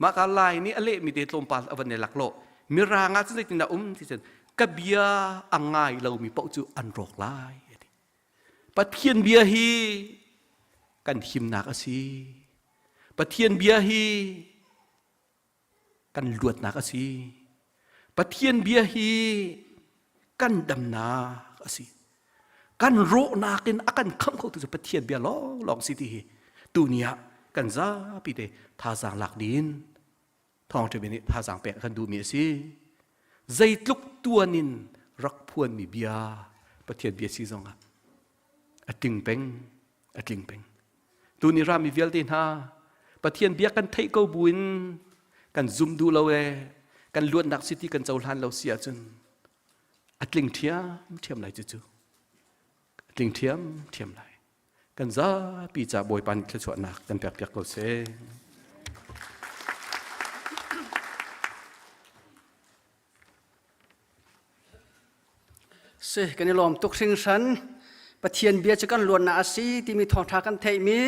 Mah ka lai nih a lehmi te tlawmpal a van i laklawh. Mirang ah cun zeitindah um ti cun ka bia a ngai lomi paoh cu an rawk lai a ti. Pathian bia hi kan himnak a si. Pathian bia hi kan luatnak a si. Pathian bia hi kan damnak a si. Kan rawhnak in a kan khamh khotu cu Pathian bia lawnglawng si ti hi tuni ah kan zapi te thazaang lak din thawngṭha bia nih thazaang pek kan duhmi a si. Zeitluk tuan in rak phuanmi bia Pathian bia si zongah a tling peng a tling peng. Tuni rami vialte hna Pathian bia kan theih ko buin kan zum duh lo e kan luatnak si ti kan cohlan lo si ahcun a tling ṭhiamṭhiam lai cucu a tling ṭhiamṭhiam lai kan zapi ca Bawipa nih thluachuahnak kan pekpiak ko seh. Si kan i lawm tuk hringhran. Pathian bia cu kan luannak a si timi thawngṭha kan theihmi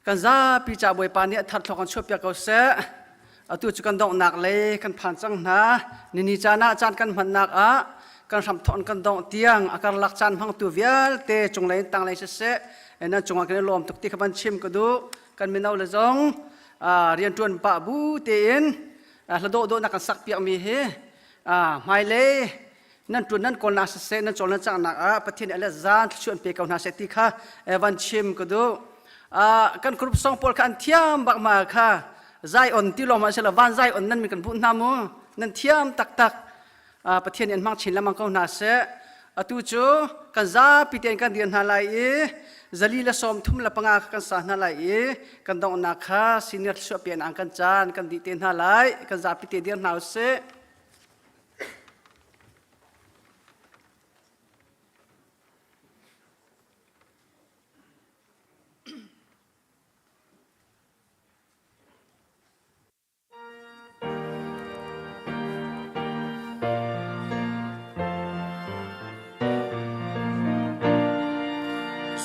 kan zapi ca Bawipa nih a thar thlawk kan chuahpiak ko seh. Atu cu kan donghnak lei kan phan cang hna. Nini caan ah caan kan hmannak ah kan hramthawk in kan dongh tiang a karlak caan hmangtu vialte cunglei in tanglei siseh nan cungah kan i lawm tuk ti kha van chim ka duh. Kan mino le zong rianṭuan pah bu tein hla dawhdawh na kan sakpiakmi hi hmailei nan ṭuan nan kawlnak siseh nan cawl nan cangnak ah Pathian nih a zan thluachuah pe ko hna seh ti kha van chim ka duh. Kan group song pawl kha an thiam bak ma kha Zion ti lawng ma sila van Zion nan min kan buh hna mu nan thiam taktak Pathian nih an hmang chin lengmang ko hna seh. Atu cu kan zapi tein kan dir hna lai i 135 kha kan sa hna lai i kan donghnak kha senior thluachuah pian kan caan kan dih te hna lai. Kan zapi te dir hna usih.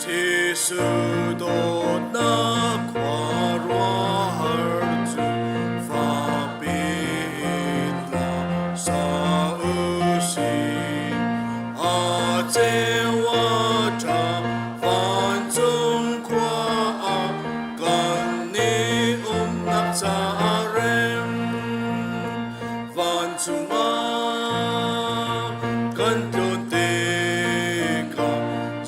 Jesuh dawtnak khuaruahhar cu fakpi in hla sa u sih. A ceu a ṭha vancung khua ah kan i umnak caah rem. Vancung ah kan tlun tikah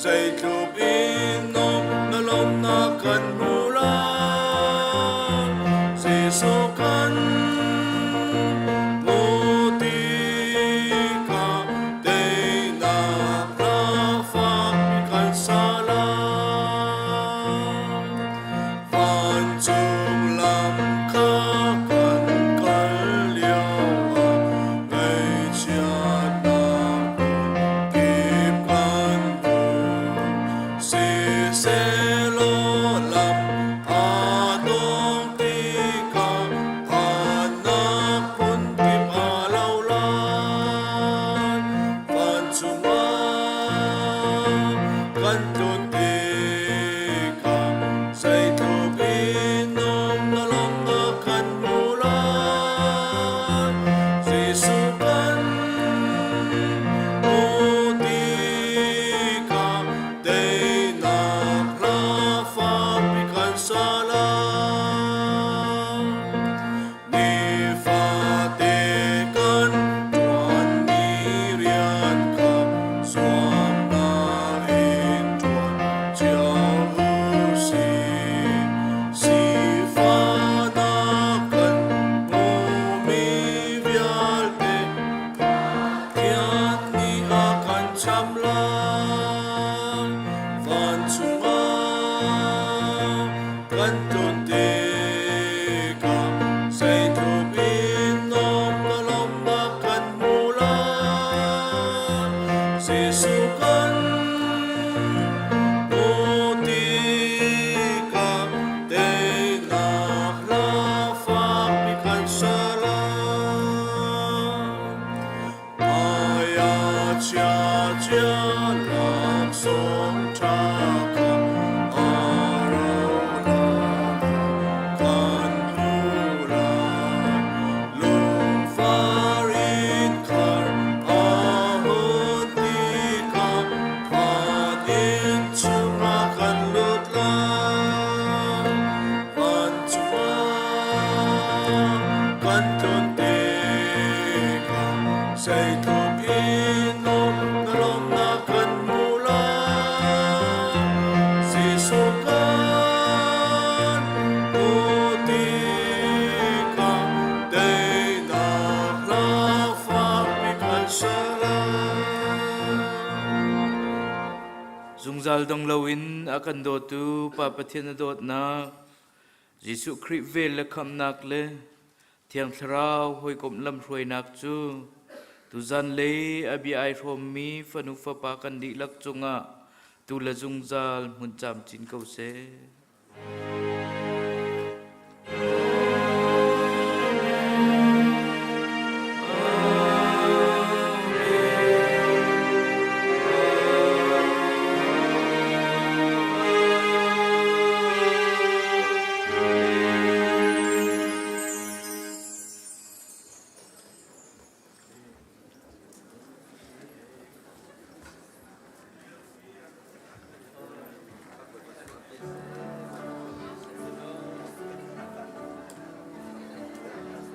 zeitluk in nuam na lawmhnak kan hmu lai. Jesuh kan hmuh tikah teinak hla fakpi kan sa lai. Vancung lam kha kan kal lioah ngaihchiatnak kip kan hmu. Siselaw lam aa dong tikah phannak phunkip aa lo lai. Vancung ah kan tlun tikah zeitluk in nuam na lawmhnak kan hmu lai. Jesuh kan hmuh tikah teinak hla fakpi kan sa lai. Nifate kan ṭuanmi rian kha zuamnak in ṭuan cio u sih. Sifahnak kan hmuhmi vialte Pathian nih a kan cham lai. Vancung ah kan tlun tikah zeitluk in nuam na lawmhnak kan hmu lai. Jesuh kan hmuh tikah teinak hla fakpi kan sa lai. Aya chia chia laksawng ṭha kha a rauhnak kan hmu lai. Lungfar in khar a hun tikah van inn chungah kan lut lai. Vancung ah kan tlun tikah zeitluk in na lawmhnak kan hmu lai. Jesuh kan hmuh tikah teinak hla fakpi kan sa lai. Zungzal dong loin a kan dawtu Pa Pathian a dawtnak, Jesuh Khrih vel le khamhnak le Thiang Thlarau hawikomh lamhruainak cu tuzan lei a bia ai hrawmmi fanu fapa kan dihlak cungah tu le zungzal hmun camcin ko seh.